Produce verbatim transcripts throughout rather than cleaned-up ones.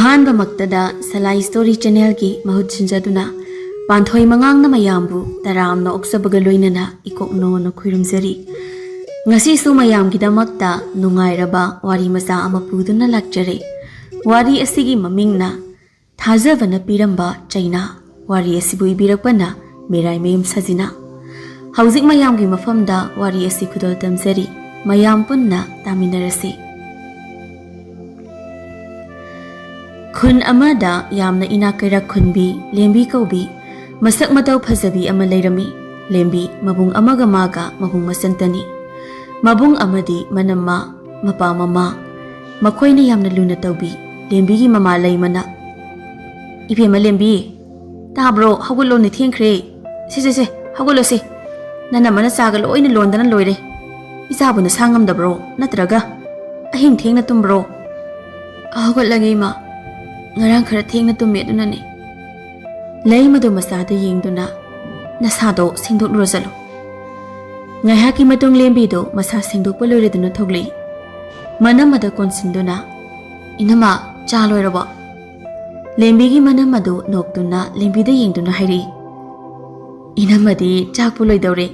ꯑꯍꯥꯟꯕꯃꯛꯇꯗ ꯁꯂꯥꯏ story ꯆꯦꯅꯦꯜꯒꯤ ꯃꯍꯨꯠ ꯁꯤꯟꯖꯗꯨꯅ ꯄꯥꯟꯊꯣꯏ ꯃꯉꯥꯡꯅ ꯃꯌꯥꯝꯕꯨ ꯇꯔꯥꯝꯅ ꯑꯣꯛꯆꯕꯒ ꯂꯣꯏꯅꯅ ꯏꯀꯣꯛꯅꯣꯅ ꯈꯨꯔꯨꯝꯖꯔꯤ꯫ ꯉꯁꯤꯁꯨ ꯃꯌꯥꯝꯒꯤꯗꯃꯛꯇ ꯅꯨꯡꯉꯥꯏꯔꯕ ꯋꯥꯔꯤ ꯃꯆꯥ ꯑꯃ ꯄꯨꯗꯨꯅ ꯂꯥꯛꯆꯔꯦ꯫ ꯋꯥꯔꯤ ꯑꯁꯤꯒꯤ ꯃꯃꯤꯡꯅ ꯊꯥꯖꯕꯅ ꯄꯤꯔꯝꯕ ꯆꯩꯅꯥ꯫ ꯋꯥꯔꯤ ꯑꯁꯤꯕꯨ ꯏꯕꯤꯔꯛꯄꯅ ꯃꯤꯔꯥꯏꯃꯌꯨꯝ ꯁꯖꯤꯅꯥ꯫ ꯍꯧꯖꯤꯛ ꯃꯌꯥꯝꯒꯤ ꯃꯐꯝꯗ ꯋꯥꯔꯤ ꯑꯁꯤ ꯈꯨꯗꯣꯜ ꯇꯝꯖꯔꯤ꯫ ꯃꯌꯥꯝ ꯄꯨꯟꯅ ꯇꯥꯃꯤꯟꯅꯔꯁꯤ꯫ ꯈꯨꯟ ꯑꯃꯗ ꯌꯥꯝꯅ ꯏꯅꯥꯛ ꯀꯩꯔꯥꯛ ꯈꯨꯟꯕꯤ ꯂꯦꯝꯕꯤ ꯀꯧꯕꯤ ꯃꯁꯛ ꯃꯇꯧ ꯐꯖꯕꯤ ꯑꯃ ꯂꯩꯔꯝꯃꯤ꯫ ꯂꯦꯝꯕꯤ ꯃꯕꯨꯡ ꯑꯃꯒ ꯃꯥꯒ ꯃꯕꯨꯡ ꯃꯆꯟꯇꯅꯤ꯫ ꯃꯕꯨꯡ ꯑꯃꯗꯤ ꯃꯅꯝꯃ, ꯃꯄꯥ ꯃꯃꯥ, ꯃꯈꯣꯏꯅ ꯌꯥꯝꯅ ꯂꯨꯅ ꯇꯧꯕꯤ꯫ ꯂꯦꯝꯕꯤꯒꯤ ꯃꯃꯥ ꯂꯩꯃꯅ, "ꯏꯕꯦꯝꯃ ꯂꯦꯝꯕꯤ, ꯇꯥꯕ꯭ꯔꯣ? ꯍꯧꯒꯠꯂꯣꯅꯦ, ꯊꯦꯡꯈ꯭ꯔꯦ꯫ ꯁꯦ, ꯁꯦ, ꯁꯦ, ꯍꯧꯒꯠꯂꯣꯁꯦ꯫ ꯅꯅꯝꯃꯅ ꯆꯥꯒ ꯂꯣꯏꯅ ꯂꯣꯟꯗꯅ ꯂꯣꯏꯔꯦ꯫ ꯏꯆꯥꯕꯨ ꯅꯁꯥ ꯉꯝꯗꯕ꯭ꯔꯣ? ꯅꯠꯇ꯭ꯔꯒ ꯑꯍꯤꯡ ꯊꯦꯡꯅ ꯇꯨꯝꯕ꯭ꯔꯣ?" "ꯍꯧꯒꯠꯂꯒꯦ ꯏꯃꯥ꯫ ꯉꯔꯥꯡ ꯈꯔ ꯊꯦꯡꯅ ꯇꯨꯝꯃꯦ, ꯑꯗꯨꯅꯅꯦ꯫" ꯂꯩꯃꯗꯨ ꯃꯆꯥꯗ ꯌꯦꯡꯗꯨꯅ, "ꯅꯁꯥꯗꯣ ꯁꯦꯡꯗꯣꯛꯂꯨꯔꯣ ꯆꯠꯂꯣ꯫" ꯉꯥꯏꯍꯥꯛꯀꯤ ꯃꯇꯨꯡ ꯂꯦꯝꯕꯤꯗꯨ ꯃꯁꯥ ꯁꯦꯡꯗꯣꯛꯄ ꯂꯣꯏꯔꯗꯨꯅ ꯊꯣꯛꯂꯛꯏ꯫ ꯃꯅꯝꯃꯗ ꯀꯣꯟꯁꯤꯟꯗꯨꯅ, "ꯏꯅꯝꯃ, ꯆꯥ ꯂꯣꯏꯔꯕꯣ?" ꯂꯦꯝꯕꯤꯒꯤ ꯃꯅꯝꯃꯗꯨ ꯅꯣꯛꯇꯨꯅ ꯂꯦꯝꯕꯤꯗ ꯌꯦꯡꯗꯨꯅ ꯍꯥꯏꯔꯛꯏ, "ꯏꯅꯝꯃꯗꯤ ꯆꯥꯛꯄꯨ ꯂꯣꯏꯗꯧꯔꯦ꯫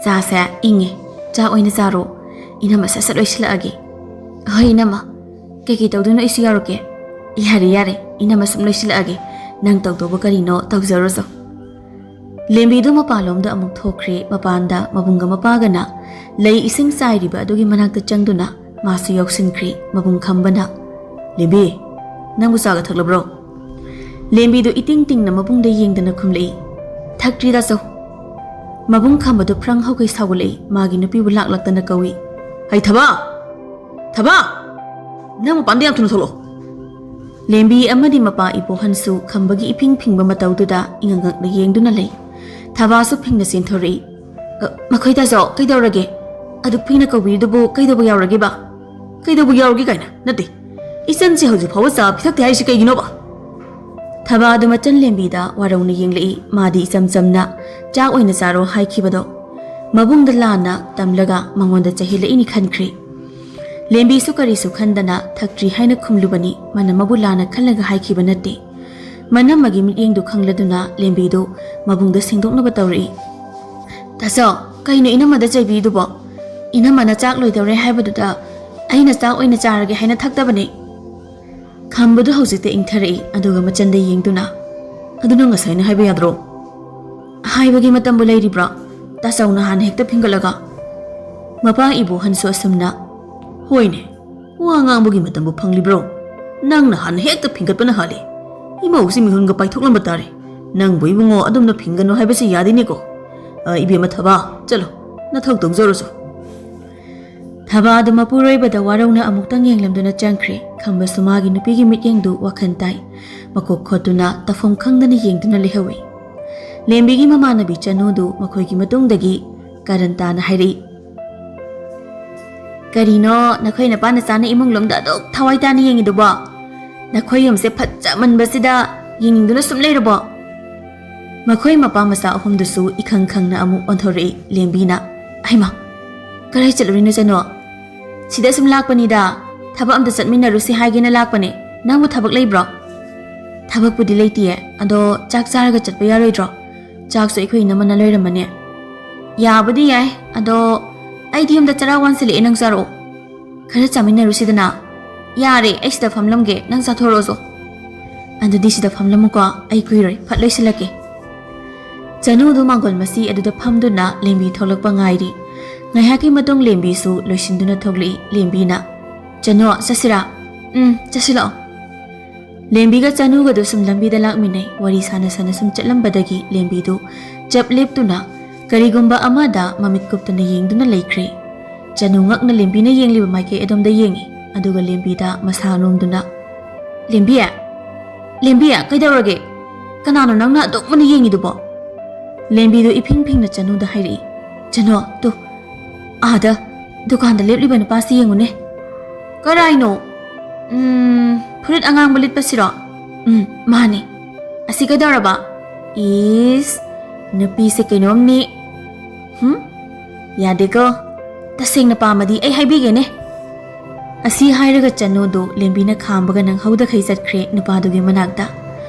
ꯆꯥꯁꯦ ꯏꯪꯉꯦ, ꯆꯥꯛ ꯑꯣꯏꯅ ꯆꯥꯔꯣ꯫ ꯏꯅꯝꯃ ꯁꯠ ꯁꯠ ꯂꯣꯏꯁꯤꯜꯂꯛꯑꯒꯦ꯫" "ꯍꯣꯏ ꯏꯅꯝꯃ, ꯀꯩꯀꯩ ꯇꯧꯗꯣꯏꯅꯣ ꯑꯩꯁꯨ ꯌꯥꯎꯔꯛꯀꯦ꯫" "ꯌꯥꯔꯦ ꯌꯥꯔꯦ, ꯏꯅꯝꯃ ꯁꯨꯝ ꯂꯣꯏꯁꯤꯜꯂꯛꯑꯒꯦ, ꯅꯪ ꯇꯧꯗꯧꯕ ꯀꯔꯤꯅꯣ ꯇꯧꯖꯔꯨꯆꯣ꯫" ꯂꯦꯝꯕꯤꯗꯨ ꯃꯄꯥꯟꯂꯣꯝꯗ ꯑꯃꯨꯛ ꯊꯣꯛꯈ꯭ꯔꯦ꯫ ꯃꯄꯥꯟꯗ ꯃꯕꯨꯡꯒ ꯃꯄꯥꯒꯅ ꯂꯩ ꯏꯁꯤꯡ ꯆꯥꯏꯔꯤꯕ ꯑꯗꯨꯒꯤ ꯃꯅꯥꯛꯇ ꯆꯪꯗꯨꯅ ꯃꯥꯁꯨ ꯌꯥꯎꯁꯤꯟꯈ꯭ꯔꯦ꯫ ꯃꯕꯨꯡ ꯈꯝꯕꯅ, "ꯂꯦꯝꯕꯤ, ꯅꯪꯕꯨ ꯆꯥꯒ ꯊꯛꯂꯕ꯭ꯔꯣ?" ꯂꯦꯝꯕꯤꯗꯨ ꯏꯇꯤꯡ ꯇꯤꯡꯅ ꯃꯕꯨꯡꯗ ꯌꯦꯡꯗꯅ ꯈꯨꯝꯂꯛꯏ, "ꯊꯛꯇ꯭ꯔꯤꯗ ꯆꯧ꯫" ꯃꯕꯨꯡ ꯈꯝꯕꯗꯨ ꯐ꯭ꯔꯪ ꯍꯧꯒꯩ ꯁꯥꯎꯒꯠꯂꯛꯏ꯫ ꯃꯥꯒꯤ ꯅꯨꯄꯤꯕꯨ ꯂꯥꯛꯂꯛꯇꯅ ꯀꯧꯏ, "ꯍꯩ ꯊꯕ! ꯊꯕ! ꯅꯪ ꯃꯄꯥꯟꯗ ꯌꯥꯝ ꯊꯨꯅ ꯊꯣꯛꯂꯛꯑꯣ!" ꯂꯦꯝꯕꯤ ꯑꯃꯗꯤ ꯃꯄꯥ ꯏꯕꯣꯍꯟꯁꯨ ꯈꯝꯕꯒꯤ ꯏꯐꯤꯡ ꯐꯤꯡꯕ ꯃꯇꯧꯗꯨꯗ ꯏꯉꯛ ꯉꯛꯅ ꯌꯦꯡꯗꯨꯅ ꯂꯩ꯫ ꯊꯕꯥꯁꯨ ꯐꯤꯡꯅ ꯆꯦꯟꯊꯣꯔꯛꯏ꯫ "ꯑ, ꯃꯈꯣꯏ ꯇꯥꯖꯧ, ꯀꯩꯗꯧꯔꯒꯦ? ꯑꯗꯨꯛ ꯐꯤꯡꯅ ꯀꯧꯕꯤꯔꯤꯗꯨꯕꯨ ꯀꯩꯗꯧꯕ ꯌꯥꯎꯔꯒꯦꯕ?" "ꯀꯩꯗꯧꯕ ꯌꯥꯎꯔꯒꯦ ꯀꯥꯏꯅ ꯅꯠꯇꯦ꯫ ꯏꯆꯟꯁꯦ ꯍꯧꯖꯤꯛ ꯐꯥꯎꯕ ꯆꯥ ꯄꯤꯊꯛꯇꯦ ꯍꯥꯏꯔꯤꯁꯤ ꯀꯩꯒꯤꯅꯣꯕ?" ꯊꯕꯥꯗꯨ ꯃꯆꯟ ꯂꯦꯝꯕꯤꯗ ꯋꯥꯔꯧꯅ ꯌꯦꯡꯂꯛꯏ꯫ ꯃꯥꯗꯤ ꯏꯆꯝ ꯆꯝꯅ, "ꯆꯥꯛ ꯑꯣꯏꯅ ꯆꯥꯔꯣ" ꯍꯥꯏꯈꯤꯕꯗꯣ ꯃꯕꯨꯡꯗ ꯂꯥꯟꯅ ꯇꯝꯂꯒ ꯃꯉꯣꯟꯗ ꯆꯩꯍꯤꯜꯂꯛꯏꯅꯤ ꯈꯟꯈ꯭ꯔꯦ꯫ ꯂꯦꯝꯕꯤꯁꯨ ꯀꯔꯤꯁꯨ ꯈꯟꯗꯅ ꯊꯛꯇ꯭ꯔꯤ ꯍꯥꯏꯅ ꯈꯨꯝꯂꯨꯕꯅꯤ꯫ ꯃꯅꯝ ꯑꯃꯕꯨ ꯂꯥꯟꯅ ꯈꯜꯂꯒ ꯍꯥꯏꯈꯤꯕ ꯅꯠꯇꯦ꯫ ꯃꯅꯝꯃꯒꯤ ꯃꯤꯠꯌꯦꯡꯗꯨ ꯈꯪꯂꯗꯨꯅ ꯂꯦꯝꯕꯤꯗꯨ ꯃꯕꯨꯡꯗ ꯁꯦꯡꯗꯣꯛꯅꯕ ꯇꯧꯔꯛꯏ꯫ "ꯇꯥꯆꯧ, ꯀꯩꯅꯣ ꯏꯅꯝꯃꯗ ꯆꯩꯕꯤꯗꯨꯕꯣ? ꯏꯅꯝꯃꯅ ꯆꯥꯛ ꯂꯣꯏꯗꯧꯔꯦ ꯍꯥꯏꯕꯗꯨꯗ ꯑꯩꯅ ꯆꯥꯛ ꯑꯣꯏꯅ ꯆꯥꯔꯒꯦ ꯍꯥꯏꯅ ꯊꯛꯇꯕꯅꯤ꯫" ꯈꯝꯕꯗꯨ ꯍꯧꯖꯤꯛꯇ ꯏꯪꯊꯔꯛꯏ, ꯑꯗꯨꯒ ꯃꯆꯟꯗ ꯌꯦꯡꯗꯨꯅ, "ꯑꯗꯨ ꯅꯪ ꯉꯁꯥꯏꯅ ꯍꯥꯏꯕ ꯌꯥꯗ꯭ꯔꯣ? ꯍꯥꯏꯕꯒꯤ ꯃꯇꯝꯕꯨ ꯂꯩꯔꯤꯕ꯭ꯔꯣ?" ꯇꯥꯆꯧꯅ ꯍꯥꯟꯅ ꯍꯦꯛꯇ ꯐꯤꯡꯒꯠꯂꯒ꯫ ꯃꯄꯥ ꯏꯕꯣꯍꯟꯁꯨ ꯑꯁꯨꯝꯅ, "ꯍꯣꯏꯅꯦ, ꯋꯥ ꯉꯥꯡꯕꯒꯤ ꯃꯇꯝꯕꯨ ꯐꯪꯂꯤꯕ꯭ꯔꯣ? ꯅꯪꯅ ꯍꯥꯟꯅ ꯍꯦꯛꯇ ꯐꯤꯡꯒꯠꯄꯅ ꯍꯥꯜꯂꯤ꯫ ꯏꯃꯧꯁꯤ ꯃꯤꯍꯨꯟꯒ ꯄꯥꯏꯊꯣꯛꯂꯝꯕ ꯇꯥꯔꯦ꯫ ꯅꯪꯕꯨ ꯏꯕꯨꯡꯉꯣ ꯑꯗꯨꯝꯅ ꯐꯤꯡꯒꯅꯨ ꯍꯥꯏꯕꯁꯤ ꯌꯥꯗꯦꯅꯦꯀꯣ꯫ ꯑ, ꯏꯕꯦꯝꯃ ꯊꯕꯥ, ꯆꯠꯂꯣ, ꯅꯊꯧ ꯇꯧꯖꯔꯨꯆꯣ꯫" ꯊꯕꯥ ꯑꯗꯨ ꯃꯄꯨꯔꯣꯏꯕꯗ ꯋꯥꯔꯧꯅ ꯑꯃꯨꯛꯇꯪ ꯌꯦꯡꯂꯝꯗꯨꯅ ꯆꯪꯈ꯭ꯔꯦ꯫ ꯈꯝꯕꯁꯨ ꯃꯥꯒꯤ ꯅꯨꯄꯤꯒꯤ ꯃꯤꯠꯌꯦꯡꯗꯨ ꯋꯥꯈꯜ ꯇꯥꯏ꯫ ꯃꯀꯣꯛ ꯈꯣꯠꯇꯨꯅ ꯇꯧꯐꯝ ꯈꯪꯗꯅ ꯌꯦꯡꯗꯨꯅ ꯂꯩꯍꯧꯏ꯫ ꯂꯦꯝꯕꯤꯒꯤ ꯃꯃꯥꯟꯅꯕꯤ ꯆꯅꯨꯗꯨ ꯃꯈꯣꯏꯒꯤ ꯃꯇꯨꯡꯗꯒꯤ ꯀꯔꯟ ꯇꯥꯅ ꯍꯥꯏꯔꯛꯏ, "ꯀꯔꯤꯅꯣ ꯅꯈꯣꯏ ꯅꯄꯥ ꯅꯆꯥꯅ ꯏꯃꯨꯡ ꯂꯣꯝꯗ ꯑꯗꯨꯛ ꯊꯋꯥꯏ ꯇꯥꯅ ꯌꯦꯡꯉꯤꯗꯨꯕꯣ? ꯅꯈꯣꯏ ꯌꯨꯝꯁꯦ ꯐꯖꯃꯟꯕꯁꯤꯗ ꯌꯦꯡꯅꯤꯡꯗꯨꯅ ꯁꯨꯝ ꯂꯩꯔꯕꯣ?" ꯃꯈꯣꯏ ꯃꯄꯥ ꯃꯆꯥ ꯑꯍꯨꯝꯗꯨꯁꯨ ꯏꯈꯪ ꯈꯪꯅ ꯑꯃꯨꯛ ꯑꯣꯟꯊꯣꯔꯛꯏ ꯂꯦꯝꯕꯤꯅ꯫ "ꯍꯩꯃꯥ, ꯀꯔꯥꯏ ꯆꯠꯂꯨꯔꯤꯅꯣ ꯆꯅꯣ?" "ꯁꯤꯗ ꯁꯨꯝ ꯂꯥꯛꯄꯅꯤꯗ, ꯊꯕꯛ ꯑꯝꯇ ꯆꯠꯃꯤꯟꯅꯔꯨꯁꯤ ꯍꯥꯏꯒꯦꯅ ꯂꯥꯛꯄꯅꯦ꯫ ꯅꯪꯕꯨ ꯊꯕꯛ ꯂꯩꯕ꯭ꯔꯣ?" "ꯊꯕꯛꯄꯨꯗꯤ ꯂꯩꯇꯤꯌꯦ, ꯑꯗꯣ ꯆꯥꯛ ꯆꯥꯔꯒ ꯆꯠꯄ ꯌꯥꯔꯣꯏꯗ꯭ꯔꯣ? ꯆꯥꯛꯁꯨ ꯑꯩꯈꯣꯏ ꯏꯅꯝꯃꯅ ꯂꯣꯏꯔꯝꯃꯅꯤ꯫" "ꯌꯥꯕꯨꯗꯤ ꯌꯥꯏ, ꯑꯗꯣ ꯑꯩꯗꯤ ꯌꯨꯝꯗ ꯆꯔꯥ ꯋꯥꯟꯁꯤꯜꯂꯛꯑꯦ, ꯅꯪ ꯆꯥꯔꯛꯑꯣ꯫" "ꯈꯔ ꯆꯥꯃꯤꯟꯅꯔꯨꯁꯤꯗꯅ꯫" "ꯌꯥꯔꯦ, ꯑꯩ ꯁꯤꯗ ꯐꯝꯂꯝꯒꯦ, ꯅꯪ ꯆꯥꯊꯣꯔꯛꯑꯣꯁꯨ꯫" "ꯑꯗꯨꯗꯤ ꯁꯤꯗ ꯐꯝꯂꯝꯃꯨꯀꯣ, ꯑꯩ ꯀꯨꯏꯔꯣꯏ, ꯐꯠ ꯂꯣꯏꯁꯤꯜꯂꯛꯀꯦ꯫" ꯆꯅꯨꯗꯨ ꯃꯥꯡꯒꯣꯜ ꯃꯁꯤ ꯑꯗꯨꯗ ꯐꯝꯗꯨꯅ ꯂꯦꯝꯕꯤ ꯊꯣꯛꯂꯛꯄ ꯉꯥꯏꯔꯤ꯫ ꯉꯥꯏꯍꯥꯛꯀꯤ ꯃꯇꯨꯡ ꯂꯦꯝꯕꯤꯁꯨ ꯂꯣꯏꯁꯤꯟꯗꯨꯅ ꯊꯣꯛꯂꯛꯏ꯫ ꯂꯦꯝꯕꯤꯅ, "ꯆꯅꯨ, ꯆꯠꯁꯤꯔꯥ?" "ꯎꯝ, ꯆꯠꯁꯤꯜꯂꯛꯑꯣ꯫" ꯂꯦꯝꯕꯤꯒ ꯆꯅꯨꯒꯗꯨ ꯁꯨꯝ ꯂꯝꯕꯤꯗ ꯂꯥꯛꯃꯤꯟꯅꯩ꯫ ꯋꯥꯔꯤ ꯁꯥꯟꯅ ꯁꯥꯟꯅ ꯁꯨꯝ ꯆꯠꯂꯝꯕꯗꯒꯤ ꯂꯦꯝꯕꯤꯗꯨ ꯆꯞ ꯂꯦꯞꯇꯨꯅ ꯀꯔꯤꯒꯨꯝꯕ ꯑꯃꯗ ꯃꯃꯤꯠ ꯀꯨꯞꯇꯅ ꯌꯦꯡꯗꯨꯅ ꯂꯩꯈ꯭ꯔꯦ꯫ ꯆꯅꯨ ꯉꯛꯅ ꯂꯦꯝꯕꯤꯅ ꯌꯦꯡꯂꯤꯕ ꯃꯥꯏꯀꯩ ꯑꯗꯣꯝꯗ ꯌꯦꯡꯉꯤ, ꯑꯗꯨꯒ ꯂꯦꯝꯕꯤꯗ ꯃꯁꯥ ꯅꯣꯝꯗꯨꯅ, "ꯂꯦꯝꯕꯤ! ꯂꯦꯝꯕꯤ, ꯀꯩꯗꯧꯔꯒꯦ? ꯀꯅꯥꯅꯣ ꯅꯪꯅ ꯑꯗꯨꯛ ꯃꯨꯟꯅ ꯌꯦꯡꯉꯤꯗꯨꯕꯣ?" ꯂꯦꯝꯕꯤꯗꯨ ꯏꯐꯤꯡ ꯐꯤꯡꯅ ꯆꯅꯨꯗ ꯍꯥꯏꯔꯛꯏ꯫ "ꯆꯅꯨ, ꯇꯨ, ꯑꯥꯗ ꯗꯨꯀꯥꯟꯗ ꯂꯦꯞꯂꯤꯕ ꯅꯨꯄꯥꯁꯤ ꯌꯦꯡꯉꯨꯅꯦ꯫" "ꯀꯔꯥꯏꯅꯣ? ꯎꯝ, ꯐꯨꯔꯤꯠ ꯑꯉꯥꯡꯕ ꯂꯤꯠꯄꯁꯤꯔꯣ?" "ꯎꯝ, ꯃꯥꯅꯤ꯫" "ꯑꯁꯤ ꯀꯩꯗꯧꯔꯕ? ꯏꯁ, ꯅꯨꯄꯤꯁꯦ ꯀꯩꯅꯣꯝꯅꯤ꯫ ꯍꯨꯝ, ꯌꯥꯗꯦꯀꯣ꯫ ꯇꯁꯦꯡꯅ ꯄꯥꯝꯃꯗꯤ ꯑꯩ ꯍꯥꯏꯕꯤꯒꯦꯅꯦ꯫" ꯑꯁꯤ ꯍꯥꯏꯔꯒ ꯆꯅꯨꯗꯨ ꯂꯦꯝꯕꯤꯅ ꯈꯥꯝꯕꯒ ꯅꯪꯍꯧꯗꯈꯩ ꯆꯠꯈ꯭ꯔꯦ ꯅꯨꯄꯥꯗꯨꯒꯤ ꯃꯅꯥꯛꯇ꯫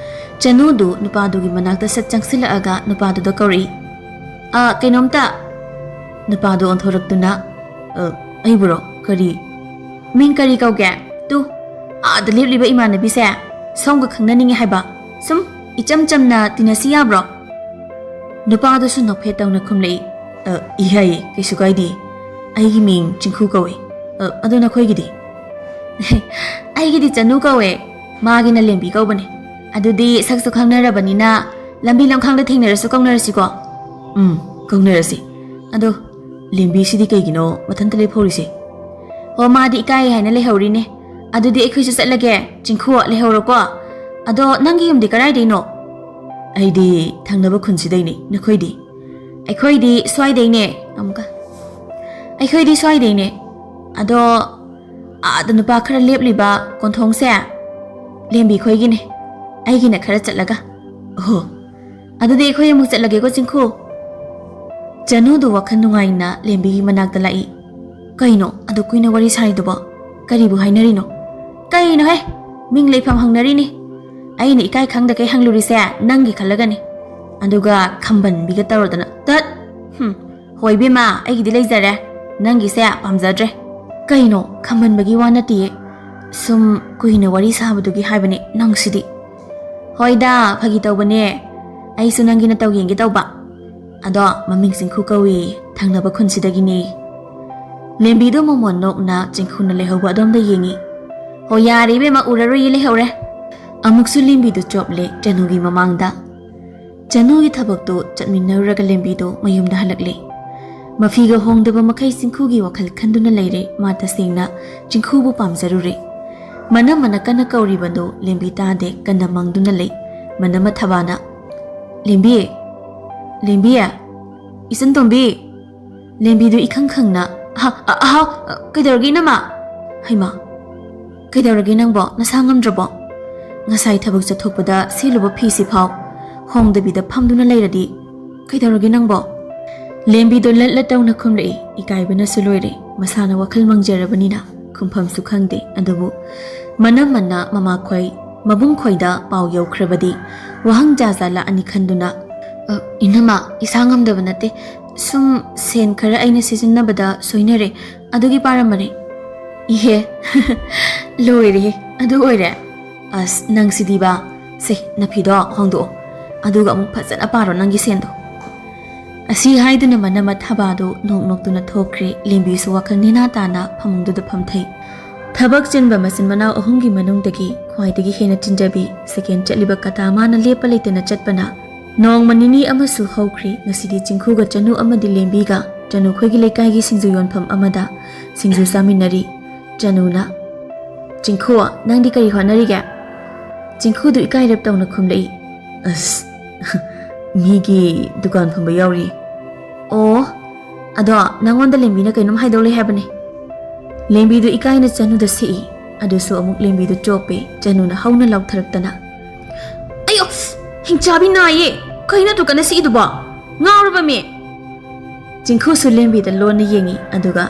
ꯆꯅꯨꯗꯨ ꯅꯨꯄꯥꯗꯨꯒꯤ ꯃꯅꯥꯛꯇ ꯁꯠ ꯆꯪꯁꯤꯜꯂꯛꯑꯒ ꯅꯨꯄꯥꯗꯨꯗ ꯀꯧꯔꯛꯏ, "ꯑ, ꯀꯩꯅꯣꯝꯇ!" ꯅꯨꯄꯥꯗꯨ ꯑꯣꯟꯊꯣꯔꯛꯇꯨꯅ, "ꯑ, ꯑꯩꯕꯨꯔꯣ? ꯀꯔꯤ? ꯃꯤꯡ ꯀꯔꯤ ꯀꯧꯒꯦ? ꯇꯨ, ꯑꯥꯗ ꯂꯦꯞꯂꯤꯕ ꯏꯃꯥꯟꯅꯕꯤꯁꯦ ꯁꯣꯝꯒ ꯈꯪꯅꯅꯤꯡꯉꯦ ꯍꯥꯏꯕ꯫ ꯁꯨꯝ ꯏꯆꯝ ꯆꯝꯅ ꯇꯤꯟꯅꯁꯤ ꯌꯥꯕ꯭ꯔꯣ?" ꯅꯨꯄꯥꯗꯨꯁꯨ ꯅꯣꯛꯐꯦꯠ ꯇꯧꯅ ꯈꯨꯝꯂꯛꯏ, "ꯑ, ꯏꯍꯩ, ꯀꯩꯁꯨ ꯀꯥꯏꯗꯦ꯫ ꯑꯩꯒꯤ ꯃꯤꯡ ꯆꯤꯡꯈꯨ ꯀꯧꯏ꯫ ꯑ, ꯑꯗꯣ ꯅꯈꯣꯏꯒꯤꯗꯤ?" "ꯑꯩꯒꯤꯗꯤ ꯆꯅꯨ ꯀꯧꯋꯦ, ꯃꯥꯒꯤꯅ ꯂꯦꯝꯕꯤ ꯀꯧꯕꯅꯦ꯫ ꯑꯗꯨꯗꯤ ꯁꯛꯁꯨ ꯈꯪꯅꯔꯕꯅꯤꯅ ꯂꯝꯕꯤ ꯂꯝꯈꯥꯡꯗ ꯊꯦꯡꯅꯔꯁꯨ ꯀꯧꯅꯔꯁꯤꯀꯣ?" "ꯎꯝ, ꯀꯧꯅꯔꯁꯤ꯫ ꯑꯗꯣ ꯂꯦꯝꯕꯤꯁꯤꯗꯤ ꯀꯩꯒꯤꯅꯣ ꯃꯊꯟꯇ ꯂꯦꯞꯍꯧꯔꯤꯁꯦ?" "ꯑꯣ, ꯃꯥꯗꯤ ꯏꯀꯥꯏ ꯍꯥꯏꯅ ꯂꯩꯍꯧꯔꯤꯅꯦ꯫ ꯑꯗꯨꯗꯤ ꯑꯩꯈꯣꯏꯁꯨ ꯆꯠꯂꯒꯦ꯫ ꯆꯤꯡꯈꯨ, ꯂꯩꯍꯧꯔꯣꯀꯣ꯫ ꯑꯗꯣ ꯅꯪꯒꯤ ꯌꯨꯝꯗꯤ ꯀꯗꯥꯏꯗꯩꯅꯣ?" "ꯑꯩꯗꯤ ꯊꯪꯅꯕ ꯈꯨꯟꯁꯤꯗꯩꯅꯤ꯫ ꯅꯈꯣꯏꯗꯤ?" "ꯑꯩꯈꯣꯏꯗꯤ ꯁ꯭ꯋꯥꯏꯗꯩꯅꯦ꯫" ꯑꯃꯨꯛꯀ, "ꯑꯩꯈꯣꯏꯗꯤ ꯁ꯭ꯋꯥꯏꯗꯩꯅꯦ꯫ ꯑꯗꯣ ꯑꯥꯗ ꯅꯨꯄꯥ ꯈꯔ ꯂꯦꯞꯂꯤꯕ ꯀꯣꯟꯊꯣꯡꯁꯦ ꯂꯦꯝꯕꯤ ꯈꯣꯏꯒꯤꯅꯦ꯫ ꯑꯩꯒꯤꯅ ꯈꯔ ꯆꯠꯂꯒ꯫" "ꯑꯣꯍꯣ, ꯑꯗꯨꯗꯤ ꯑꯩꯈꯣꯏ ꯑꯃꯨꯛ ꯆꯠꯂꯒꯦꯀꯣ, ꯆꯤꯡꯈꯨ꯫" ꯆꯅꯨꯗꯨ ꯋꯥꯈꯜ ꯅꯨꯡꯉꯥꯏꯅ ꯂꯦꯝꯕꯤꯒꯤ ꯃꯅꯥꯛꯇ ꯂꯥꯛꯏ꯫ "ꯀꯩꯅꯣ ꯑꯗꯨ ꯀꯨꯏꯅ ꯋꯥꯔꯤ ꯁꯥꯔꯤꯗꯨꯕꯣ? ꯀꯔꯤꯕꯨ ꯍꯥꯏꯅꯔꯤꯅꯣ?" "ꯀꯩꯅꯣꯍꯦ, ꯃꯤꯡ ꯂꯩꯐꯝ ꯍꯪꯅꯔꯤꯅꯤ꯫ ꯑꯩꯅ ꯏꯀꯥꯏ ꯈꯪꯗꯈꯩ ꯍꯪꯂꯨꯔꯤꯁꯦ ꯅꯪꯒꯤ ꯈꯜꯂꯒꯅꯤ꯫ ꯑꯗꯨꯒ ꯈꯝꯕꯟꯕꯤꯒ ꯇꯧꯔꯗꯅ, ꯇꯠ!" "ꯍꯨꯝ, ꯍꯣꯏ ꯏꯕꯦꯝꯃ, ꯑꯩꯒꯤꯗꯤ ꯂꯩꯖꯔꯦ, ꯅꯪꯒꯤꯁꯦ ꯄꯥꯝꯖꯗ꯭ꯔꯦ꯫" "ꯀꯩꯅꯣ, ꯈꯝꯕꯟꯕꯒꯤ ꯋꯥ ꯅꯠꯇꯤꯌꯦ, ꯁꯨꯝ ꯀꯨꯏꯅ ꯋꯥꯔꯤ ꯁꯥꯕꯗꯨꯒꯤ ꯍꯥꯏꯕꯅꯦ ꯅꯪꯁꯤꯗꯤ꯫" "ꯍꯣꯏꯗ, ꯐꯥꯒꯤ ꯇꯧꯕꯅꯦ, ꯑꯩꯁꯨ ꯅꯪꯒꯤ ꯅꯇꯧ ꯌꯦꯡꯒꯦ ꯇꯧꯕ꯫ ꯑꯗꯣ ꯃꯃꯤꯡ ꯆꯤꯡꯈꯨ ꯀꯧꯏ, ꯊꯪꯅꯕ ꯈꯨꯟꯁꯤꯗꯒꯤꯅꯦ꯫" ꯂꯦꯝꯕꯤꯗꯣ ꯃꯣꯃꯣꯟ ꯅꯣꯛꯅ ꯆꯤꯡꯈꯨꯅ ꯂꯩꯍꯧꯕ ꯑꯗꯣꯝꯗ ꯌꯦꯡꯉꯤ꯫ "ꯍꯣ, ꯌꯥꯔꯦ ꯏꯕꯦꯝꯃ, ꯎꯔꯔꯣꯏꯌꯦ, ꯂꯩꯍꯧꯔꯦ꯫" ꯑꯃꯨꯛꯁꯨ ꯂꯦꯝꯕꯤꯗꯨ ꯆꯣꯞꯂꯦ ꯆꯅꯨꯒꯤ ꯃꯃꯥꯡꯗ꯫ ꯆꯅꯨꯒꯤ ꯊꯕꯛꯇꯨ ꯆꯠꯃꯤꯟꯅꯔꯨꯔꯒ ꯂꯦꯝꯕꯤꯗꯨ ꯃꯌꯨꯝꯗ ꯍꯜꯂꯛꯂꯦ꯫ ꯃꯐꯤꯒ ꯍꯣꯡꯗꯕ ꯃꯈꯩ ꯆꯤꯡꯈꯨꯒꯤ ꯋꯥꯈꯜ ꯈꯟꯗꯨꯅ ꯂꯩꯔꯦ꯫ ꯃꯥ ꯇꯁꯦꯡꯅ ꯆꯤꯡꯈꯨꯕꯨ ꯄꯥꯝꯖꯔꯨꯔꯦ꯫ ꯃꯅꯝ ꯃꯅ ꯀꯟꯅ ꯀꯧꯔꯤꯕꯗꯨ ꯂꯦꯝꯕꯤ ꯇꯥꯗꯦ, ꯀꯟꯅ ꯃꯪꯗꯨꯅ ꯂꯩ꯫ ꯃꯅꯝ ꯃꯊꯕꯥꯅ, "ꯂꯦꯝꯕꯤ! ꯂꯦꯝꯕꯤ! ꯏꯆꯟ ꯇꯣꯝꯕꯤ!" ꯂꯦꯝꯕꯤꯗꯨ ꯏꯈꯪ ꯈꯪꯅ, "ꯍ-, ꯑ-, ꯑꯍꯥꯎ, ꯑ, ꯀꯩꯗꯧꯔꯒꯦ ꯏꯅꯝꯃ?" "ꯍꯩꯃꯥ, ꯀꯩꯗꯧꯔꯒꯦ ꯅꯪꯕꯣ? ꯅꯁꯥ ꯉꯝꯗ꯭ꯔꯕꯣ? ꯉꯁꯥꯏ ꯊꯕꯛ ꯆꯠꯊꯣꯛꯄꯗ ꯁꯦꯠꯂꯨꯕ ꯐꯤꯁꯤꯐꯥꯎ ꯍꯣꯡꯗꯕꯤꯗ ꯐꯝꯗꯨꯅ ꯂꯩꯔꯗꯤ ꯀꯩꯗꯧꯔꯒꯦ ꯅꯪꯕꯣ?" ꯂꯦꯝꯕꯤꯗꯣ ꯂꯠ ꯂꯠ ꯇꯧꯅ ꯈꯨꯝꯂꯛꯏ꯫ ꯏꯀꯥꯏꯕꯅꯁꯨ ꯂꯣꯏꯔꯦ꯫ ꯃꯁꯥꯅ ꯋꯥꯈꯜ ꯃꯪꯖꯔꯕꯅꯤꯅ ꯄꯨꯝꯐꯝꯁꯨ ꯈꯪꯗꯦ꯫ ꯑꯗꯨꯕꯨ ꯃꯅꯝꯃꯅ ꯃꯃꯥꯈꯣꯏ ꯃꯕꯨꯡꯈꯣꯏꯗ ꯄꯥꯎ ꯌꯧꯈ꯭ꯔꯕꯗꯤ ꯋꯥꯍꯪ ꯖꯥ ꯖꯥ ꯂꯥꯛꯑꯅꯤ ꯈꯟꯗꯨꯅ, "ꯑ, ꯏꯅꯝꯃ, ꯏꯁꯥ ꯉꯝꯗꯕ ꯅꯠꯇꯦ, ꯁꯨꯝ ꯁꯦꯟ ꯈꯔ ꯑꯩꯅ ꯁꯤꯖꯤꯟꯅꯕꯗ ꯁꯣꯏꯅꯔꯦ, ꯑꯗꯨꯒꯤ ꯄꯥꯔꯝꯕꯅꯦ꯫" "ꯏꯍꯦ, ꯂꯣꯏꯔꯦꯍꯦ, ꯑꯗꯨ ꯑꯣꯏꯔꯦ? ꯑꯁ, ꯅꯪꯁꯤꯗꯤꯕ꯫ ꯁꯦ, ꯅꯐꯤꯗꯣ ꯍꯣꯡꯗꯣꯛꯑꯣ, ꯑꯗꯨꯒ ꯑꯃꯨꯛ ꯐꯖꯅ ꯄꯥꯔꯣ ꯅꯪꯒꯤ ꯁꯦꯟꯗꯣ꯫" ꯑꯁꯤ ꯍꯥꯏꯗꯨꯅ ꯃꯅꯝꯃ ꯊꯕꯥꯗꯨ ꯅꯣꯛ ꯅꯣꯛꯇꯨꯅ ꯊꯣꯛꯈ꯭ꯔꯦ꯫ ꯂꯦꯝꯕꯤꯁꯨ ꯋꯥꯈꯜ ꯅꯦꯅꯥ ꯇꯥꯅ ꯐꯃꯨꯡꯗꯨꯗ ꯐꯝꯊꯩ꯫ ꯊꯕꯛ ꯆꯤꯟꯕ ꯃꯆꯤꯟ ꯃꯅꯥꯎ ꯑꯍꯨꯝꯒꯤ ꯃꯅꯨꯡꯗꯒꯤ ꯈ꯭ꯋꯥꯏꯗꯒꯤ ꯍꯦꯟꯅ ꯆꯤꯟꯖꯕꯤ, ꯁꯦꯀꯦꯟ ꯆꯠꯂꯤꯕ ꯀꯇꯥ ꯃꯥꯅ ꯂꯦꯞꯄ ꯂꯩꯇꯅ ꯆꯠꯄꯅ ꯅꯣꯡꯃ ꯅꯤꯅꯤ ꯑꯃꯁꯨ ꯍꯧꯈ꯭ꯔꯦ꯫ ꯉꯁꯤꯗꯤ ꯆꯤꯡꯈꯨꯒ ꯆꯅꯨ ꯑꯃꯗꯤ ꯂꯦꯝꯕꯤꯒ ꯆꯅꯨꯈꯣꯏꯒꯤ ꯂꯩꯀꯥꯏꯒꯤ ꯁꯤꯡꯖꯨ ꯌꯣꯟꯐꯝ ꯑꯃꯗ ꯁꯤꯡꯖꯨ ꯆꯥꯃꯤꯟꯅꯔꯤ꯫ ꯆꯅꯨꯅ, "ꯆꯤꯡꯈꯨ, ꯅꯪꯗꯤ ꯀꯔꯤ ꯍꯣꯠꯅꯔꯤꯒꯦ?" ꯆꯤꯡꯈꯨꯗꯨ ꯏꯀꯥꯏꯔꯞ ꯇꯧꯅ ꯈꯨꯝꯂꯛꯏ꯫ "ꯑꯁ, ꯃꯤꯒꯤ ꯗꯨꯀꯥꯟ ꯐꯝꯕ ꯌꯥꯎꯔꯤ꯫" "ꯑꯣ, ꯑꯗꯣ ꯅꯪꯉꯣꯟꯗ ꯂꯦꯝꯕꯤꯅ ꯀꯩꯅꯣꯝ ꯍꯥꯏꯗꯧ ꯂꯩ ꯍꯥꯏꯕꯅꯦ꯫" ꯂꯦꯝꯕꯤꯗꯨ ꯏꯀꯥꯏꯅ ꯆꯅꯨꯗ ꯁꯤꯛꯏ꯫ ꯑꯗꯨꯁꯨ ꯑꯃꯨꯛ ꯂꯦꯝꯕꯤꯗꯨ ꯆꯣꯞꯄꯦ꯫ ꯆꯅꯨꯅ ꯍꯧꯅ ꯂꯥꯎꯊꯔꯛꯇꯅ, "ꯑꯩꯌꯣ, ꯍꯤꯡꯆꯥꯕꯤ ꯅꯥꯏꯌꯦ! ꯀꯩꯅꯣ ꯑꯗꯨ ꯀꯟꯅ ꯁꯤꯛꯏꯗꯨꯕꯣ? ꯉꯥꯎꯔꯕꯃꯤ!" ꯆꯤꯡꯈꯨꯁꯨ ꯂꯦꯝꯕꯤꯗ ꯂꯣꯟꯅ ꯌꯦꯡꯉꯤ꯫ ꯑꯗꯨꯒ,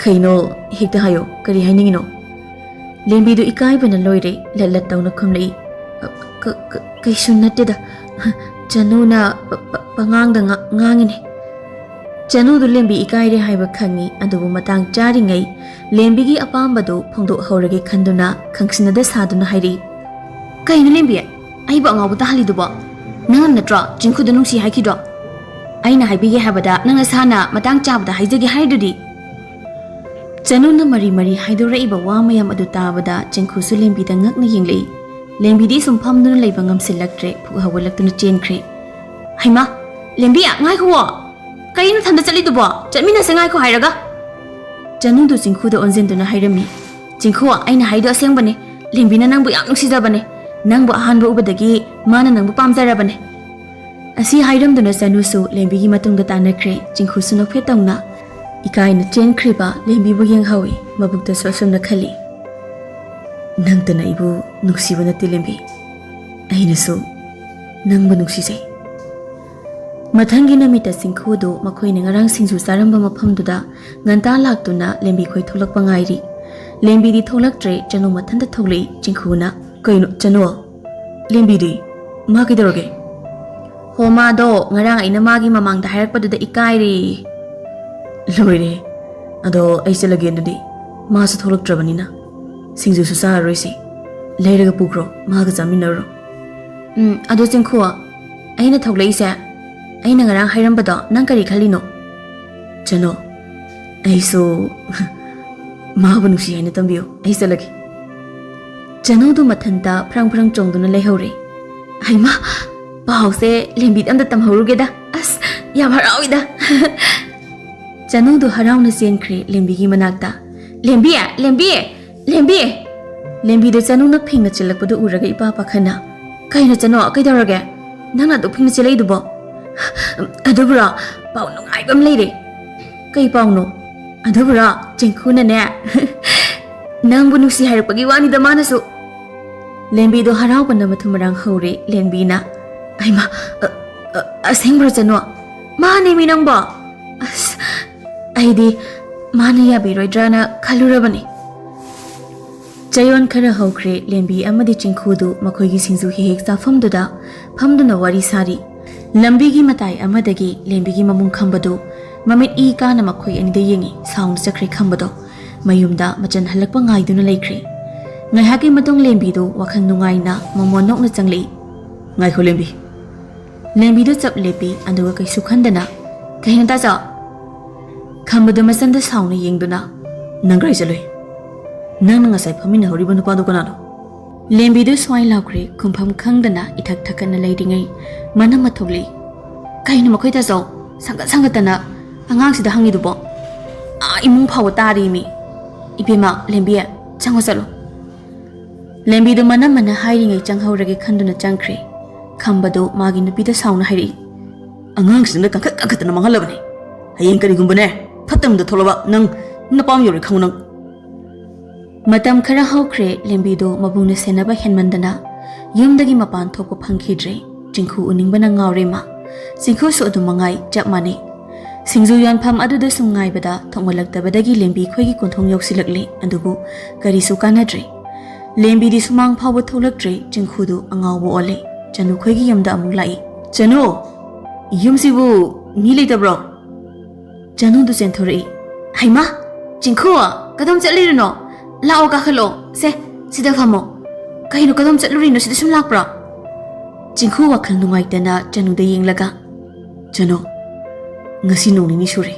"ꯀꯩꯅꯣ? ꯍꯦꯛꯇ ꯍꯥꯏꯌꯣ, ꯀꯔꯤ ꯍꯥꯏꯅꯤꯡꯉꯤꯅꯣ?" ꯂꯦꯝꯕꯤꯗꯨ ꯏꯀꯥꯏꯕꯅ ꯂꯣꯏꯔꯦ, ꯂꯠ ꯂꯠ ꯇꯧꯅ ꯈꯨꯝꯂꯛꯏ꯫ "ꯀ-, ꯀ-, ꯀꯩꯁꯨ ꯅꯠꯇꯦꯗ, ꯆꯅꯨꯅ ꯄ-, ꯄ-, ꯄꯉꯥꯡꯗ ꯉꯥ-, ꯉꯥꯡꯉꯤꯅꯦ꯫" ꯆꯅꯨꯗꯨ ꯂꯦꯝꯕꯤ ꯏꯀꯥꯏꯔꯦ ꯍꯥꯏꯕ ꯈꯪꯉꯤ, ꯑꯗꯨꯕꯨ ꯃꯇꯥꯡ ꯆꯥꯔꯤꯉꯩ ꯂꯦꯝꯕꯤꯒꯤ ꯑꯄꯥꯝꯕꯗꯨ ꯐꯣꯡꯗꯣꯛꯍꯧꯔꯒꯦ ꯈꯟꯗꯨꯅ ꯈꯪꯁꯤꯟꯅꯗ ꯁꯥꯗꯨꯅ ꯍꯥꯏꯔꯛꯏ꯫ "ꯀꯩꯅꯣ ꯂꯦꯝꯕꯤ, ꯑꯩꯕꯨ ꯑꯉꯥꯎꯕ ꯇꯥꯍꯜꯂꯤꯗꯨꯕꯣ? ꯅꯪꯅ ꯅꯠꯇ꯭ꯔꯣ ꯆꯤꯡꯈꯨꯗ ꯅꯨꯡꯁꯤ ꯍꯥꯏꯈꯤꯗ꯭ꯔꯣ? ꯑꯩꯅ ꯍꯥꯏꯕꯤꯒꯦ ꯍꯥꯏꯕꯗ ꯅꯪ ꯅꯁꯥꯅ ꯃꯇꯥꯡ ꯆꯥꯕꯗ ꯍꯥꯏꯖꯒꯦ ꯍꯥꯏꯗꯨꯗꯤ?" ꯆꯅꯨꯅ ꯃꯔꯤ ꯃꯔꯤ ꯍꯥꯏꯗꯣꯔꯛꯏꯕ ꯋꯥ ꯃꯌꯥꯝ ꯑꯗꯨ ꯇꯥꯕꯗ ꯆꯤꯡꯈꯨꯁꯨ ꯂꯦꯝꯕꯤꯗ ꯉꯛꯅ ꯌꯦꯡꯂꯛꯏ꯫ ꯂꯦꯝꯕꯤꯗꯤ ꯁꯨꯝ ꯐꯝꯗꯨꯅ ꯂꯩꯕ ꯉꯝꯁꯤꯜꯂꯛꯇ꯭ꯔꯦ, ꯐꯨꯛ ꯍꯧꯒꯠꯂꯛꯇꯨꯅ ꯆꯦꯟꯈ꯭ꯔꯦ꯫ "ꯍꯩꯃꯥ, ꯂꯦꯝꯕꯤ, ꯉꯥꯏꯈꯨꯋꯣ! ꯀꯩꯅꯣ ꯅꯊꯟꯗ ꯆꯠꯂꯤꯗꯨꯕꯣ? ꯆꯠꯃꯤꯟꯅꯁꯦ ꯉꯥꯏꯈꯣ ꯍꯥꯏꯔꯒ!" ꯆꯅꯨꯗꯨ ꯆꯤꯡꯈꯨꯗ ꯑꯣꯟꯁꯤꯟꯗꯨꯅ ꯍꯥꯏꯔꯝꯃꯤ꯫ "ꯆꯤꯡꯈꯨ, ꯑꯩꯅ ꯍꯥꯏꯗꯣ ꯑꯁꯦꯡꯕꯅꯦ꯫ ꯂꯦꯝꯕꯤꯅ ꯅꯪꯕꯨ ꯌꯥꯝ ꯅꯨꯡꯁꯤꯖꯕꯅꯦ꯫ ꯅꯪꯕꯨ ꯑꯍꯥꯟꯕ ꯎꯕꯗꯒꯤ ꯃꯥꯅ ꯅꯪꯕꯨ ꯄꯥꯝꯖꯔꯕꯅꯦ꯫" ꯑꯁꯤ ꯍꯥꯏꯔꯝꯗꯨꯅ ꯆꯅꯨꯁꯨ ꯂꯦꯝꯕꯤꯒꯤ ꯃꯇꯨꯡꯗ ꯇꯥꯟꯅꯈ꯭ꯔꯦ꯫ ꯆꯤꯡꯈꯨꯁꯨ ꯅꯣꯛꯐꯦꯠ ꯇꯧꯅ ꯏꯀꯥꯏꯅ ꯆꯦꯟꯈ꯭ꯔꯤꯕ ꯂꯦꯝꯕꯤꯕꯨ ꯌꯦꯡꯍꯧꯏ꯫ ꯃꯕꯨꯛꯇꯁꯨ ꯑꯁꯨꯝꯅ ꯈꯜꯂꯤ, "ꯅꯪꯇꯅ ꯑꯩꯕꯨ ꯅꯨꯡꯁꯤꯕ ꯅꯠꯇꯦ ꯂꯦꯝꯕꯤ, ꯑꯩꯅꯁꯨ ꯅꯪꯕꯨ ꯅꯨꯡꯁꯤꯖꯩ꯫" ꯃꯊꯪꯒꯤ ꯅꯨꯃꯤꯠꯇ ꯆꯤꯡꯈꯨꯗꯨ ꯃꯈꯣꯏꯅ ꯉꯔꯥꯡ ꯁꯤꯡꯖꯨ ꯆꯥꯔꯝꯕ ꯃꯐꯝꯗꯨꯗ ꯉꯟꯇꯥ ꯂꯥꯛꯇꯨꯅ ꯂꯦꯝꯕꯤꯈꯣꯏ ꯊꯣꯛꯂꯛꯄ ꯉꯥꯏꯔꯤ꯫ ꯂꯦꯝꯕꯤꯗꯤ ꯊꯣꯛꯂꯛꯇ꯭ꯔꯦ꯫ ꯆꯅꯨ ꯃꯊꯟꯇ ꯊꯣꯛꯂꯛꯏ꯫ ꯆꯤꯡꯈꯨꯅ, "ꯀꯩꯅꯣ ꯆꯅꯨ? ꯂꯦꯝꯕꯤꯗꯤ? ꯃꯥ ꯀꯩꯗꯧꯔꯒꯦ?" "ꯍꯣ, ꯃꯥꯗꯣ ꯉꯔꯥꯡ ꯑꯩꯅ ꯃꯥꯒꯤ ꯃꯃꯥꯡꯗ ꯍꯥꯏꯔꯛꯄꯗꯨꯗ ꯏꯀꯥꯏꯔꯦ꯫" "ꯂꯣꯏꯔꯦ꯫ ꯑꯗꯣ ꯑꯩ ꯆꯠꯂꯒꯦ ꯑꯗꯨꯗꯤ꯫ ꯃꯥꯁꯨ ꯊꯣꯛꯂꯛꯇ꯭ꯔꯕꯅꯤꯅ ꯁꯤꯡꯖꯨꯁꯨ ꯆꯥꯔꯔꯣꯏꯁꯤ꯫ ꯂꯩꯔꯒ ꯄꯨꯈ꯭ꯔꯣ, ꯃꯥꯒ ꯆꯥꯃꯤꯟꯅꯔꯨꯔꯣ꯫" "ꯎꯝ, ꯑꯗꯣ ꯆꯤꯡꯈꯨ, ꯑꯩꯅ ꯊꯣꯛꯂꯛꯏꯁꯦ, ꯑꯩꯅ ꯉꯔꯥꯡ ꯍꯥꯏꯔꯝꯕꯗꯣ ꯅꯪ ꯀꯔꯤ ꯈꯜꯂꯤꯅꯣ?" "ꯆꯅꯨ, ꯑꯩꯁꯨ ꯃꯥꯕꯨ ꯅꯨꯡꯁꯤ ꯍꯥꯏꯅ ꯇꯝꯕꯤꯌꯨ꯫ ꯑꯩ ꯆꯠꯂꯒꯦ꯫" ꯆꯅꯨꯗꯨ ꯃꯊꯟꯇ ꯐ꯭ꯔꯪ ꯐ꯭ꯔꯪ ꯆꯣꯡꯗꯨꯅ ꯂꯩꯍꯧꯔꯦ꯫ "ꯍꯩꯃꯥ, ꯄꯥꯎꯁꯦ ꯂꯦꯝꯕꯤꯗ ꯑꯝꯇ ꯇꯝꯍꯧꯔꯨꯒꯦꯗ꯫ ꯑꯁ, ꯌꯥꯝ ꯍꯔꯥꯎꯏꯗ꯫" ꯆꯅꯨꯗꯨ ꯍꯔꯥꯎꯅ ꯆꯦꯟꯈ꯭ꯔꯦ ꯂꯦꯝꯕꯤꯒꯤ ꯃꯅꯥꯛꯇ꯫ "ꯂꯦꯝꯕꯤ! ꯂꯦꯝꯕꯤ! ꯂꯦꯝꯕꯤ!" ꯂꯦꯝꯕꯤꯗ ꯆꯅꯨꯅ ꯐꯤꯡꯅ ꯆꯤꯜꯂꯛꯄꯗꯨ ꯎꯔꯒ ꯏꯄꯥ ꯄꯥꯈꯠꯅ, "ꯀꯩꯅꯣ ꯆꯅꯨ, ꯀꯩꯗꯧꯔꯒꯦ? ꯅꯪꯅ ꯑꯗꯨꯛ ꯐꯤꯡꯅ ꯆꯤꯜꯂꯛꯏꯗꯨꯕꯣ?" "ꯑꯗꯨꯕꯨꯔꯣ, ꯄꯥꯎ ꯅꯨꯡꯉꯥꯏꯕ ꯑꯃ ꯂꯩꯔꯦ꯫" "ꯀꯩ ꯄꯥꯎꯅꯣ?" "ꯑꯗꯨꯕꯨꯔꯣ, ꯆꯤꯡꯈꯨꯅꯅꯦ, ꯅꯪꯕꯨ ꯅꯨꯡꯁꯤ ꯍꯥꯏꯔꯛꯄꯒꯤ ꯋꯥꯅꯤꯗ ꯃꯥꯅꯁꯨ꯫" ꯂꯦꯝꯕꯤꯗꯣ ꯍꯔꯥꯎꯕꯅ ꯃꯊꯨꯝ ꯃꯔꯥꯡ ꯍꯧꯔꯦ꯫ ꯂꯦꯝꯕꯤꯅ, "ꯍꯩꯃꯥ, ꯑ, ꯑ, ꯑꯁꯦꯡꯕ꯭ꯔꯣ ꯆꯅꯨ? ꯃꯥꯅꯦꯃꯤ ꯅꯪꯕꯣ꯫ ꯑꯁ, ꯑꯩꯗꯤ ꯃꯥꯅ ꯌꯥꯕꯤꯔꯣꯏꯗ꯭ꯔꯥꯅ ꯈꯜꯂꯨꯔꯕꯅꯤ꯫" ꯆꯌꯣꯜ ꯈꯔ ꯍꯧꯈ꯭ꯔꯦ꯫ ꯂꯦꯝꯕꯤ ꯑꯃꯗꯤ ꯆꯤꯡꯈꯨꯗꯨ ꯃꯈꯣꯏꯒꯤ ꯁꯤꯡꯖꯨ ꯍꯦꯛ ꯍꯦꯛ ꯆꯥꯐꯝꯗꯨꯗ ꯐꯝꯗꯨꯅ ꯋꯥꯔꯤ ꯁꯥꯔꯤ꯫ ꯂꯝꯕꯤꯒꯤ ꯃꯇꯥꯏ ꯑꯃꯗꯒꯤ ꯂꯦꯝꯕꯤꯒꯤ ꯃꯃꯨꯡ ꯈꯝꯕꯗꯨ ꯃꯃꯤꯠ ꯏ ꯀꯥꯅ ꯃꯈꯣꯏ ꯑꯅꯤꯗ ꯌꯦꯡꯉꯤ꯫ ꯁꯥꯎꯅ ꯆꯠꯈ꯭ꯔꯦ ꯈꯝꯕꯗꯣ꯫ ꯃꯌꯨꯝꯗ ꯃꯆꯟ ꯍꯜꯂꯛꯄ ꯉꯥꯏꯗꯨꯅ ꯂꯩꯈ꯭ꯔꯦ꯫ ꯉꯥꯏꯍꯥꯛꯀꯤ ꯃꯇꯨꯡ ꯂꯦꯝꯕꯤꯗꯨ ꯋꯥꯈꯜ ꯅꯨꯡꯉꯥꯏꯅ ꯃꯃꯣꯟ ꯅꯣꯛꯅ ꯆꯪꯂꯛꯏ꯫ "ꯉꯥꯏꯈꯣ ꯂꯦꯝꯕꯤ꯫" ꯂꯦꯝꯕꯤꯗꯨ ꯆꯞ ꯂꯦꯞꯄꯤ, ꯑꯗꯨꯒ ꯀꯩꯁꯨ ꯈꯟꯗꯅ, "ꯀꯩꯅꯣ ꯇꯥꯆꯧ?" ꯈꯝꯕꯗꯨ ꯃꯆꯟꯗ ꯁꯥꯎꯅ ꯌꯦꯡꯗꯨꯅ, "ꯅꯪ ꯀꯔꯥꯏ ꯆꯠꯂꯨꯏ? ꯅꯪꯅ ꯉꯁꯥꯏ ꯐꯝꯃꯤꯟꯅꯍꯧꯔꯤꯕ ꯅꯨꯄꯥꯗꯨ ꯀꯅꯥꯅꯣ?" ꯂꯦꯝꯕꯤꯗꯨ ꯁ꯭ꯋꯥꯏ ꯂꯥꯎꯈ꯭ꯔꯦ꯫ ꯈꯨꯝꯐꯝ ꯈꯪꯗꯅ ꯏꯊꯛ ꯊꯛꯀꯠꯅ ꯂꯩꯔꯤꯉꯩ ꯃꯅꯝ ꯑꯃ ꯊꯣꯛꯂꯛꯏ꯫ "ꯀꯩꯅꯣ ꯃꯈꯣꯏ ꯇꯥꯆꯧ ꯁꯪꯒꯠ ꯁꯪꯒꯠꯇꯅ ꯑꯉꯥꯡꯁꯤꯗ ꯍꯪꯉꯤꯗꯨꯕꯣ? ꯑꯥ ꯏꯃꯨꯡ ꯐꯥꯎꯕ ꯇꯥꯔꯤꯃꯤ꯫ ꯏꯕꯦꯝꯃ ꯂꯦꯝꯕꯤ, ꯆꯪꯉꯣ ꯆꯠꯂꯣ꯫" ꯂꯦꯝꯕꯤꯗꯨ ꯃꯅꯝꯃꯅ ꯍꯥꯏꯔꯤꯉꯩ ꯆꯪꯍꯧꯔꯒꯦ ꯈꯟꯗꯨꯅ ꯆꯪꯈ꯭ꯔꯦ꯫ ꯈꯝꯕꯗꯨ ꯃꯥꯒꯤ ꯅꯨꯄꯤꯗ ꯁꯥꯎꯅ ꯍꯥꯏꯔꯛꯏ, "ꯑꯉꯥꯡꯁꯤꯡꯗ ꯀꯟꯈꯠ ꯀꯟꯈꯠꯇꯅ ꯃꯥꯡꯍꯜꯂꯕꯅꯤ꯫ ꯍꯌꯦꯡ ꯀꯔꯤꯒꯨꯝꯕꯅꯦ ꯐꯠꯇꯕꯗ ꯊꯣꯛꯂꯕ ꯅꯪ ꯅꯄꯥꯝ ꯌꯧꯔꯦ ꯈꯪꯉꯨ ꯅꯪ꯫" ꯃꯇꯝ ꯈꯔ ꯍꯧꯈ꯭ꯔꯦ꯫ ꯂꯦꯝꯕꯤꯗꯨ ꯃꯕꯨꯡꯅ ꯁꯦꯟꯅꯕ ꯍꯦꯟꯃꯟꯗꯅ ꯌꯨꯝꯗꯒꯤ ꯃꯄꯥꯟ ꯊꯣꯛꯄ ꯐꯪꯈꯤꯗ꯭ꯔꯦ꯫ ꯆꯤꯡꯈꯨ ꯎꯅꯤꯡꯕꯅ ꯉꯥꯎꯔꯦ ꯃꯥ꯫ ꯆꯤꯡꯈꯨꯁꯨ ꯑꯗꯨꯝ ꯃꯉꯥꯏ ꯆꯞ ꯃꯥꯟꯅꯩ꯫ ꯁꯤꯡꯖꯨ ꯌꯣꯟꯐꯝ ꯑꯗꯨꯗ ꯁꯨꯝ ꯉꯥꯏꯕꯗ ꯊꯣꯛꯃꯜꯂꯛꯇꯕꯗꯒꯤ ꯂꯦꯝꯕꯤ ꯈꯣꯏꯒꯤ ꯀꯣꯟꯊꯣꯡ ꯌꯧꯁꯤꯜꯂꯛꯂꯦ꯫ ꯑꯗꯨꯕꯨ ꯀꯔꯤꯁꯨ ꯀꯥꯟꯅꯗ꯭ꯔꯦ꯫ ꯂꯦꯝꯕꯤꯗꯤ ꯁꯨꯃꯥꯡ ꯐꯥꯎꯕ ꯊꯣꯛꯂꯛꯇ꯭ꯔꯦ꯫ ꯆꯤꯡꯈꯨꯗꯨ ꯑꯉꯥꯎꯕ ꯑꯣꯜꯂꯦ꯫ ꯆꯅꯨ ꯈꯣꯏꯒꯤ ꯌꯨꯝꯗ ꯑꯃꯨꯛ ꯂꯥꯛꯏ꯫ "ꯆꯅꯨ, ꯌꯨꯝꯁꯤꯕꯨ ꯃꯤ ꯂꯩꯇꯕ꯭ꯔꯣ?" ꯆꯅꯨꯗꯨ ꯆꯦꯟꯊꯣꯔꯛꯏ꯫ "ꯍꯩꯃꯥ, ꯆꯤꯡꯈꯨ, ꯀꯗꯣꯝ ꯆꯠꯂꯤꯔꯤꯅꯣ? ꯂꯥꯛꯑꯣ, ꯀꯥꯈꯠꯂꯛꯑꯣ꯫ ꯁꯦ, ꯁꯤꯗ ꯐꯝꯃꯣ꯫ ꯀꯩꯅꯣ, ꯀꯗꯣꯝ ꯆꯠꯂꯨꯔꯤꯅꯣ? ꯁꯤꯗ ꯁꯨꯝ ꯂꯥꯛꯄ꯭ꯔꯣ?" ꯆꯤꯡꯈꯨ ꯋꯥꯈꯜ ꯅꯨꯡꯉꯥꯏꯇꯅ ꯆꯅꯨꯗ ꯌꯦꯡꯂꯒ, "ꯆꯅꯨ, ꯉꯁꯤ ꯅꯣꯡ ꯅꯤꯅꯤ ꯁꯨꯔꯦ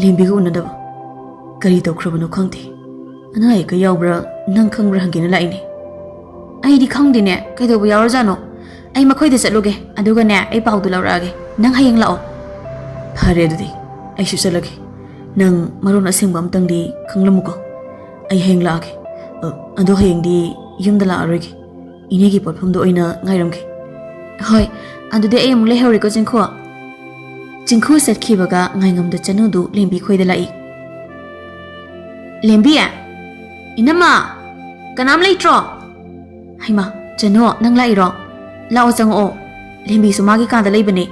ꯂꯦꯝꯕꯤꯒ ꯎꯅꯗꯕ꯫ ꯀꯔꯤ ꯇꯧꯈ꯭ꯔꯕꯅꯣ ꯈꯪꯗꯦ꯫ ꯑꯅꯥ ꯑꯌꯦꯛꯀ ꯌꯥꯎꯕ꯭ꯔꯥ, ꯅꯪ ꯈꯪꯕ꯭ꯔꯥ ꯍꯪꯒꯦꯅ ꯂꯥꯛꯏꯅꯦ꯫" "ꯑꯩꯗꯤ ꯈꯪꯗꯦꯅꯦ, ꯀꯩꯗꯧꯕ ꯌꯥꯎꯔꯖꯥꯠꯅꯣ? ꯑꯩ ꯃꯈꯣꯏꯗ ꯆꯠꯂꯨꯒꯦ, ꯑꯗꯨꯒꯅꯦ ꯑꯩ ꯄꯥꯎꯗꯨ ꯂꯧꯔꯛꯑꯒꯦ꯫ ꯅꯪ ꯍꯌꯦꯡ ꯂꯥꯛꯑꯣ꯫" "ꯐꯔꯦ, ꯑꯗꯨꯗꯤ ꯑꯩꯁꯨ ꯆꯠꯂꯒꯦ꯫ ꯅꯪ ꯃꯔꯣꯟ ꯑꯁꯦꯡꯕ ꯑꯝꯇꯪꯗꯤ ꯈꯪꯂꯝꯃꯨꯀꯣ꯫ ꯑꯩ ꯍꯌꯦꯡ ꯂꯥꯛꯑꯒꯦ꯫ ꯑ, ꯑꯗꯣ ꯍꯌꯦꯡꯗꯤ ꯌꯨꯝꯗ ꯂꯥꯛꯑꯔꯣꯏꯒꯦ꯫ ꯏꯅꯦꯒꯤ ꯄꯣꯠꯐꯝꯗꯣ ꯑꯣꯏꯅ ꯉꯥꯏꯔꯝꯒꯦ꯫" "ꯍꯣꯏ, ꯑꯗꯨꯗꯤ ꯑꯩ ꯑꯃꯨꯛ ꯂꯩꯍꯧꯔꯦꯀꯣ, ꯆꯤꯡꯈꯨ꯫" ꯆꯤꯡꯈꯨ ꯆꯠꯈꯤꯕꯒ ꯉꯥꯏꯉꯝꯗ ꯆꯅꯨꯗꯨ ꯂꯦꯝꯕꯤ ꯈꯣꯏꯗ ꯂꯥꯛꯏ꯫ "ꯂꯦꯝꯕꯤ! ꯏꯅꯝꯃ! ꯀꯅꯥꯝ ꯂꯩꯇ꯭ꯔꯣ?" "ꯍꯩꯃꯥ, ꯆꯅꯨ, ꯅꯪ ꯂꯥꯛꯏꯔꯣ? ꯂꯥꯛꯑꯣ, ꯆꯪꯉꯛꯑꯣ꯫ ꯂꯦꯝꯕꯤꯁꯨ ꯃꯥꯒꯤ ꯀꯥꯗ ꯂꯩꯕꯅꯦ꯫"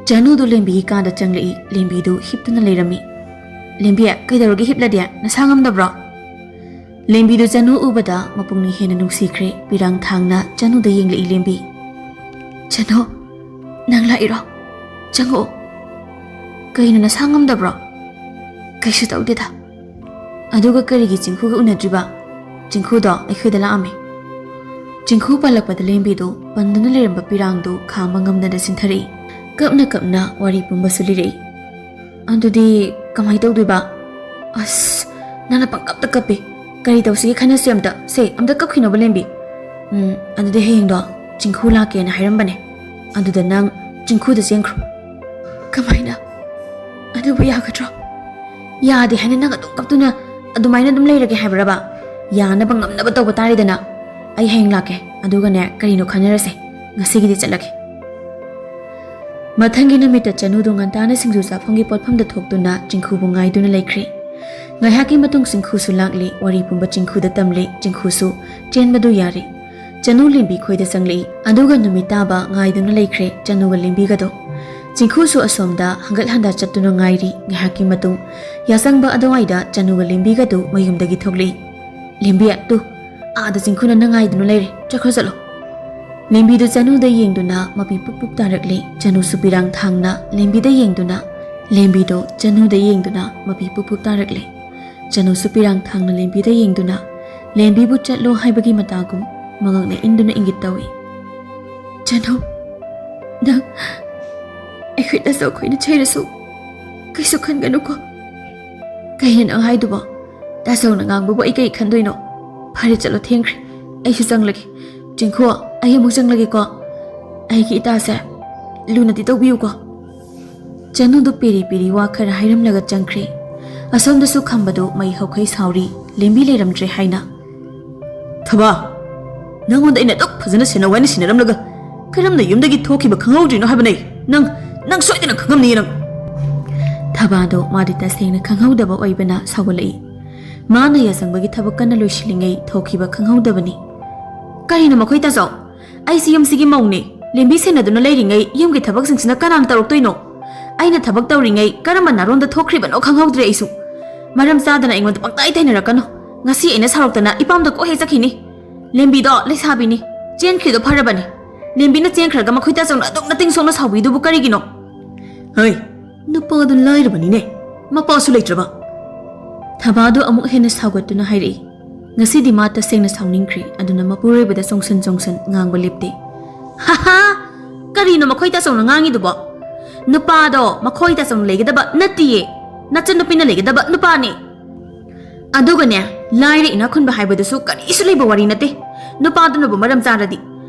ꯆꯅꯨꯗꯨ ꯂꯦꯝꯕꯤꯒꯤ ꯀꯥꯗ ꯆꯪꯂꯛꯏ꯫ ꯂꯦꯝꯕꯤꯗꯨ ꯍꯤꯞꯇꯨꯅ ꯂꯩꯔꯝꯃꯤ꯫ "ꯂꯦꯝꯕꯤ, ꯀꯩꯗꯧꯔꯒꯦ ꯍꯤꯞꯂꯗꯤ? ꯅꯁꯥ ꯉꯝꯗꯕ꯭ꯔꯣ?" ꯂꯦꯝꯕꯤꯗꯨ ꯆꯅꯨ ꯎꯕꯗ ꯃꯄꯨꯛꯅꯤꯡ ꯍꯦꯟꯅ ꯅꯨꯡꯁꯤꯈ꯭ꯔꯦ꯫ ꯄꯤꯔꯥꯡ ꯊꯥꯡꯅ ꯆꯅꯨꯗ ꯌꯦꯡꯂꯛꯏ ꯂꯦꯝꯕꯤ꯫ "ꯆꯅꯨ, ꯅꯪ ꯂꯥꯛꯏꯔꯣ? ꯆꯪꯉꯛꯑꯣ꯫" "ꯀꯩꯅꯣ, ꯅꯁꯥ ꯉꯝꯗꯕ꯭ꯔꯣ?" "ꯀꯩꯁꯨ ꯇꯧꯗꯦꯗ꯫" "ꯑꯗꯨꯒ ꯀꯔꯤꯒꯤ ꯆꯤꯡꯈꯨꯒ ꯎꯅꯗ꯭ꯔꯤꯕ?" "ꯆꯤꯡꯈꯨꯗꯣ ꯑꯩꯈꯣꯏꯗ ꯂꯥꯛꯑꯝꯃꯦ꯫" ꯆꯤꯡꯈꯨ ꯄꯜꯂꯛꯄꯗ ꯂꯦꯝꯕꯤꯗꯨ ꯄꯟꯗꯨꯅ ꯂꯩꯔꯝꯕ ꯄꯤꯔꯥꯡꯗꯨ ꯈꯥꯡꯕ ꯉꯝꯗꯅ ꯆꯤꯟꯊꯔꯛꯏ꯫ ꯀꯞꯅ ꯀꯞꯅ ꯋꯥꯔꯤ ꯄꯨꯝꯕꯁꯨ ꯂꯤꯔꯛꯏ꯫ "ꯑꯗꯨꯗꯤ ꯀꯃꯥꯏ ꯇꯧꯗꯣꯏꯕ? ꯑꯁ, ꯅꯪꯅ ꯄꯪꯀꯞꯇ ꯀꯞꯄꯤ꯫ ꯀꯔꯤ ꯇꯧꯁꯤꯒꯦ ꯈꯟꯅꯁꯤ ꯑꯝꯇ꯫ ꯁꯦ, ꯑꯝꯇ ꯀꯞꯈꯤꯅꯣꯕ, ꯂꯦꯝꯕꯤ꯫ ꯎꯝ, ꯑꯗꯨꯗꯤ ꯍꯌꯦꯡꯗꯣ ꯆꯤꯡꯈꯨ ꯂꯥꯛꯀꯦꯅ ꯍꯥꯏꯔꯝꯕꯅꯦ꯫ ꯑꯗꯨꯗ ꯅꯪ ꯆꯤꯡꯈꯨꯗ ꯆꯦꯟꯈ꯭ꯔꯣ꯫" "ꯀꯃꯥꯏꯅ? ꯑꯗꯨꯕꯨ ꯌꯥꯒꯗ꯭ꯔꯣ?" "ꯌꯥꯗꯦ ꯍꯥꯏꯅ ꯅꯪ ꯑꯗꯨꯝ ꯀꯞꯇꯨꯅ ꯑꯗꯨꯃꯥꯏꯅ ꯑꯗꯨꯝ ꯂꯩꯔꯒꯦ ꯍꯥꯏꯕ꯭ꯔꯕ? ꯌꯥꯅꯕ ꯉꯝꯅꯕ ꯇꯧꯕ ꯇꯥꯔꯦꯗꯅ꯫ ꯑꯩ ꯍꯌꯦꯡ ꯂꯥꯛꯀꯦ, ꯑꯗꯨꯒꯅꯦ, ꯀꯔꯤꯅꯣ ꯈꯟꯅꯔꯁꯦ꯫ ꯉꯁꯤꯒꯤꯗꯤ ꯆꯠꯂꯒꯦ꯫" ꯃꯊꯪꯒꯤ ꯅꯨꯃꯤꯠꯇ ꯆꯅꯨꯗꯨ ꯉꯟꯇꯥꯅ ꯁꯤꯡꯖꯨ ꯆꯥꯐꯝꯒꯤ ꯄꯣꯠꯐꯝꯗ ꯊꯣꯛꯇꯨꯅ ꯆꯤꯡꯈꯨꯕꯨ ꯉꯥꯏꯗꯨꯅ ꯂꯩꯈ꯭ꯔꯦ꯫ ꯉꯥꯏꯍꯥꯛꯀꯤ ꯃꯇꯨꯡ ꯆꯤꯡꯈꯨꯁꯨ ꯂꯥꯛꯂꯦ꯫ ꯋꯥꯔꯤ ꯄꯨꯝꯕ ꯆꯤꯡꯈꯨꯗ ꯇꯝꯂꯦ꯫ ꯆꯤꯡꯈꯨꯁꯨ ꯆꯦꯟꯕꯗꯨ ꯌꯥꯔꯦ꯫ ꯆꯅꯨ ꯂꯦꯝꯕꯤ ꯈꯣꯏꯗ ꯆꯪꯂꯛꯏ꯫ ꯑꯗꯨꯒ ꯅꯨꯃꯤꯠ ꯇꯥꯕ ꯉꯥꯏꯗꯨꯅ ꯂꯩꯈ꯭ꯔꯦ ꯆꯅꯨꯒ ꯂꯦꯝꯕꯤꯒꯗꯣ꯫ ꯆꯤꯡꯈꯨꯁꯨ ꯑꯁꯣꯝꯗ ꯍꯪꯒꯠ ꯍꯟꯗ ꯆꯠꯇꯨꯅ ꯉꯥꯏꯔꯤ꯫ ꯉꯥꯏꯍꯥꯛꯀꯤ ꯃꯇꯨꯡ ꯌꯥꯆꯪꯕ ꯑꯗꯨꯋꯥꯏꯗ ꯆꯅꯨꯒ ꯂꯦꯝꯕꯤꯒꯗꯨ ꯃꯌꯨꯝꯗꯒꯤ ꯊꯣꯛꯂꯛꯏ꯫ "ꯂꯦꯝꯕꯤ, ꯇꯨ, ꯑꯥꯗ ꯆꯤꯡꯈꯨꯅ ꯅꯪ ꯉꯥꯏꯗꯨꯅ ꯂꯩꯔꯦ, ꯆꯠꯈ꯭ꯔꯣ ꯆꯠꯂꯣ꯫" ꯂꯦꯝꯕꯤꯗꯨ ꯆꯅꯨꯗ ꯌꯦꯡꯗꯨꯅ ꯃꯄꯤ ꯄꯨꯞ ꯄꯨꯞ ꯇꯥꯔꯛꯂꯦ꯫ ꯆꯅꯨꯁꯨ ꯄꯤꯔꯥꯡ ꯊꯥꯡꯅ ꯂꯦꯝꯕꯤꯗ ꯌꯦꯡꯗꯨꯅ, ꯂꯦꯝꯕꯤꯗꯣ ꯆꯅꯨꯗ ꯌꯦꯡꯗꯨꯅ ꯃꯄꯤ ꯄꯨꯞ ꯄꯨꯞ ꯇꯥꯔꯛꯂꯦ꯫ ꯆꯅꯨꯁꯨ ꯄꯤꯔꯥꯡ ꯊꯥꯡꯅ ꯂꯦꯝꯕꯤꯗ ꯌꯦꯡꯗꯨꯅ ꯂꯦꯝꯕꯤꯕꯨ ꯆꯠꯂꯣ ꯍꯥꯏꯕꯒꯤ ꯃꯇꯥꯒꯨꯝ ꯃꯉꯛꯅ ꯏꯟꯗꯨꯅ ꯏꯪꯒꯤꯠ ꯇꯧꯏ꯫ "ꯆꯅꯨ, ꯅꯪ ꯑꯩꯈꯣꯏ ꯇꯥꯆꯧ ꯈꯣꯏꯅ ꯆꯩꯔꯁꯨ ꯀꯩꯁꯨ ꯈꯟꯒꯅꯨꯀꯣ꯫" "ꯀꯩꯅꯣ ꯅꯪ ꯍꯥꯏꯗꯨꯕꯣ? ꯇꯥꯆꯧꯅ ꯉꯥꯡꯕꯕꯨ ꯑꯩ ꯀꯩ ꯈꯟꯗꯣꯏꯅꯣ? ꯐꯔꯦ, ꯆꯠꯂꯣ, ꯊꯦꯡꯈ꯭ꯔꯦ, ꯑꯩꯁꯨ ꯆꯪꯂꯒꯦ꯫ ꯆꯤꯡꯈꯨ, ꯑꯩ ꯑꯃꯨꯛ ꯆꯪꯂꯒꯦꯀꯣ꯫ ꯑꯩꯒꯤ ꯏꯇꯥꯁꯦ ꯂꯨꯅꯗꯤ ꯇꯧꯕꯤꯌꯨꯀꯣ꯫" ꯆꯅꯨꯗꯨ ꯄꯤꯔꯤ ꯄꯤꯔꯤ ꯋꯥ ꯈꯔ ꯍꯥꯏꯔꯝꯂꯒ ꯆꯪꯈ꯭ꯔꯦ꯫ ꯑꯁꯣꯝꯗꯁꯨ ꯈꯝꯕꯗꯨ ꯃꯩ ꯍꯧꯈꯩ ꯁꯥꯎꯔꯤ, ꯂꯦꯝꯕꯤ ꯂꯩꯔꯝꯗ꯭ꯔꯦ ꯍꯥꯏꯅ꯫ "ꯊꯕꯥ, ꯅꯪꯉꯣꯟꯗ ꯑꯩꯅ ꯑꯗꯨꯛ ꯐꯖꯅ ꯁꯦꯟꯅꯧ ꯍꯥꯏꯅ ꯁꯤꯟꯅꯔꯝꯂꯒ ꯀꯔꯝꯅ ꯌꯨꯝꯗꯒꯤ ꯊꯣꯛꯈꯤꯕ ꯈꯪꯍꯧꯗ꯭ꯔꯤꯅꯣ ꯍꯥꯏꯕꯅꯦ? ꯅꯪ, ꯅꯪ ꯁꯣꯏꯗꯅ ꯈꯪꯉꯝꯅꯤ ꯅꯪ꯫" ꯊꯕꯥꯗꯣ ꯃꯥꯗꯤ ꯇꯁꯦꯡꯅ ꯈꯪꯍꯧꯗꯕ ꯑꯣꯏꯕꯅ ꯁꯥꯎꯒꯠꯂꯛꯏ꯫ ꯃꯥꯅ ꯌꯥꯆꯪꯕꯒꯤ ꯊꯕꯛ ꯀꯟꯅ ꯂꯣꯏꯁꯤꯜꯂꯤꯉꯩ ꯊꯣꯛꯈꯤꯕ ꯈꯪꯍꯧꯗꯕꯅꯤ꯫ "ꯀꯔꯤꯅꯣ ꯃꯈꯣꯏ ꯇꯥꯆꯧ? ꯑꯩꯁꯤ ꯌꯨꯝꯁꯤꯒꯤ ꯃꯧꯅꯦ꯫ ꯂꯦꯝꯕꯤ ꯁꯦꯟꯅꯗꯨꯅ ꯂꯩꯔꯤꯉꯩ ꯌꯨꯝꯒꯤ ꯊꯕꯛꯁꯤꯡꯁꯤꯅ ꯀꯅꯥꯅ ꯇꯧꯔꯛꯇꯣꯏꯅꯣ? ꯑꯩꯅ ꯊꯕꯛ ꯇꯧꯔꯤꯉꯩ ꯀꯔꯝꯕ ꯅꯥꯔꯣꯟꯗ ꯊꯣꯛꯈ꯭ꯔꯤꯕꯅꯣ ꯈꯪꯍꯧꯗ꯭ꯔꯦ ꯑꯩꯁꯨ꯫ ꯃꯔꯝ ꯆꯥꯗꯅ ꯑꯩꯉꯣꯟꯗ ꯄꯪꯇꯥꯏ ꯇꯥꯏꯅꯔꯛꯀꯅꯨ꯫ ꯉꯁꯤ ꯑꯩꯅ ꯁꯥꯎꯔꯛꯇꯅ ꯏꯄꯥꯝꯗ ꯀꯣꯛ ꯍꯦꯛ ꯆꯠꯈꯤꯅꯤ꯫ ꯂꯦꯝꯕꯤꯗꯣ ꯂꯩꯁꯥꯕꯤꯅꯤ꯫ ꯆꯦꯟꯈ꯭ꯔꯤꯗꯣ ꯐꯔꯕꯅꯤ꯫ ꯂꯦꯝꯕꯤꯅ ꯆꯦꯟꯈ꯭ꯔꯒ ꯃꯈꯣꯏ ꯇꯥꯆꯧꯅ ꯑꯗꯨꯛ ꯅꯇꯤꯡ ꯁꯣꯛꯅ ꯁꯥꯎꯕꯤꯗꯨꯕꯨ ꯀꯔꯤꯒꯤꯅꯣ?" "ꯍꯩ, ꯅꯨꯄꯥꯗꯨ ꯂꯥꯏꯔꯕꯅꯤꯅꯦ, ꯃꯄꯥꯁꯨ ꯂꯩꯇ꯭ꯔꯕ꯫" ꯊꯕꯥꯗꯨ ꯑꯃꯨꯛ ꯍꯦꯟꯅ ꯁꯥꯎꯒꯠꯇꯨꯅ ꯍꯥꯏꯔꯛꯏ꯫ ꯉꯁꯤꯗꯤ ꯃꯥ ꯇꯁꯦꯡꯅ ꯁꯥꯎꯅꯤꯡꯈ꯭ꯔꯦ꯫ ꯑꯗꯨꯅ ꯃꯄꯨꯔꯣꯏꯕꯗ ꯆꯣꯡꯁꯟ ꯆꯣꯡꯁꯟ ꯉꯥꯡꯕ ꯂꯦꯞꯇꯦ꯫ "ꯍꯥꯍꯥ! ꯀꯔꯤꯅꯣ ꯃꯈꯣꯏ ꯇꯥꯆꯧꯅ ꯉꯥꯡꯉꯤꯗꯨꯕꯣ? ꯅꯨꯄꯥꯗꯣ ꯃꯈꯣꯏ ꯇꯥꯆꯧꯅ ꯂꯩꯒꯗꯕ ꯅꯠꯇꯤꯌꯦ꯫ ꯅꯆꯟꯅꯨꯄꯤꯅ ꯂꯩꯒꯗꯕ ꯅꯨꯄꯥꯅꯦ꯫ ꯑꯗꯨꯒꯅꯦ, ꯂꯥꯏꯔ ꯏꯅꯥꯛ ꯈꯨꯟꯕ ꯍꯥꯏꯕꯗꯨꯁꯨ ꯀꯔꯤꯁꯨ ꯂꯩꯕ ꯋꯥꯔꯤ ꯅꯠꯇꯦ꯫ ꯅꯨꯄꯥꯗꯨꯅꯕꯨ ꯃꯔꯝ ꯆꯥꯔꯗꯤ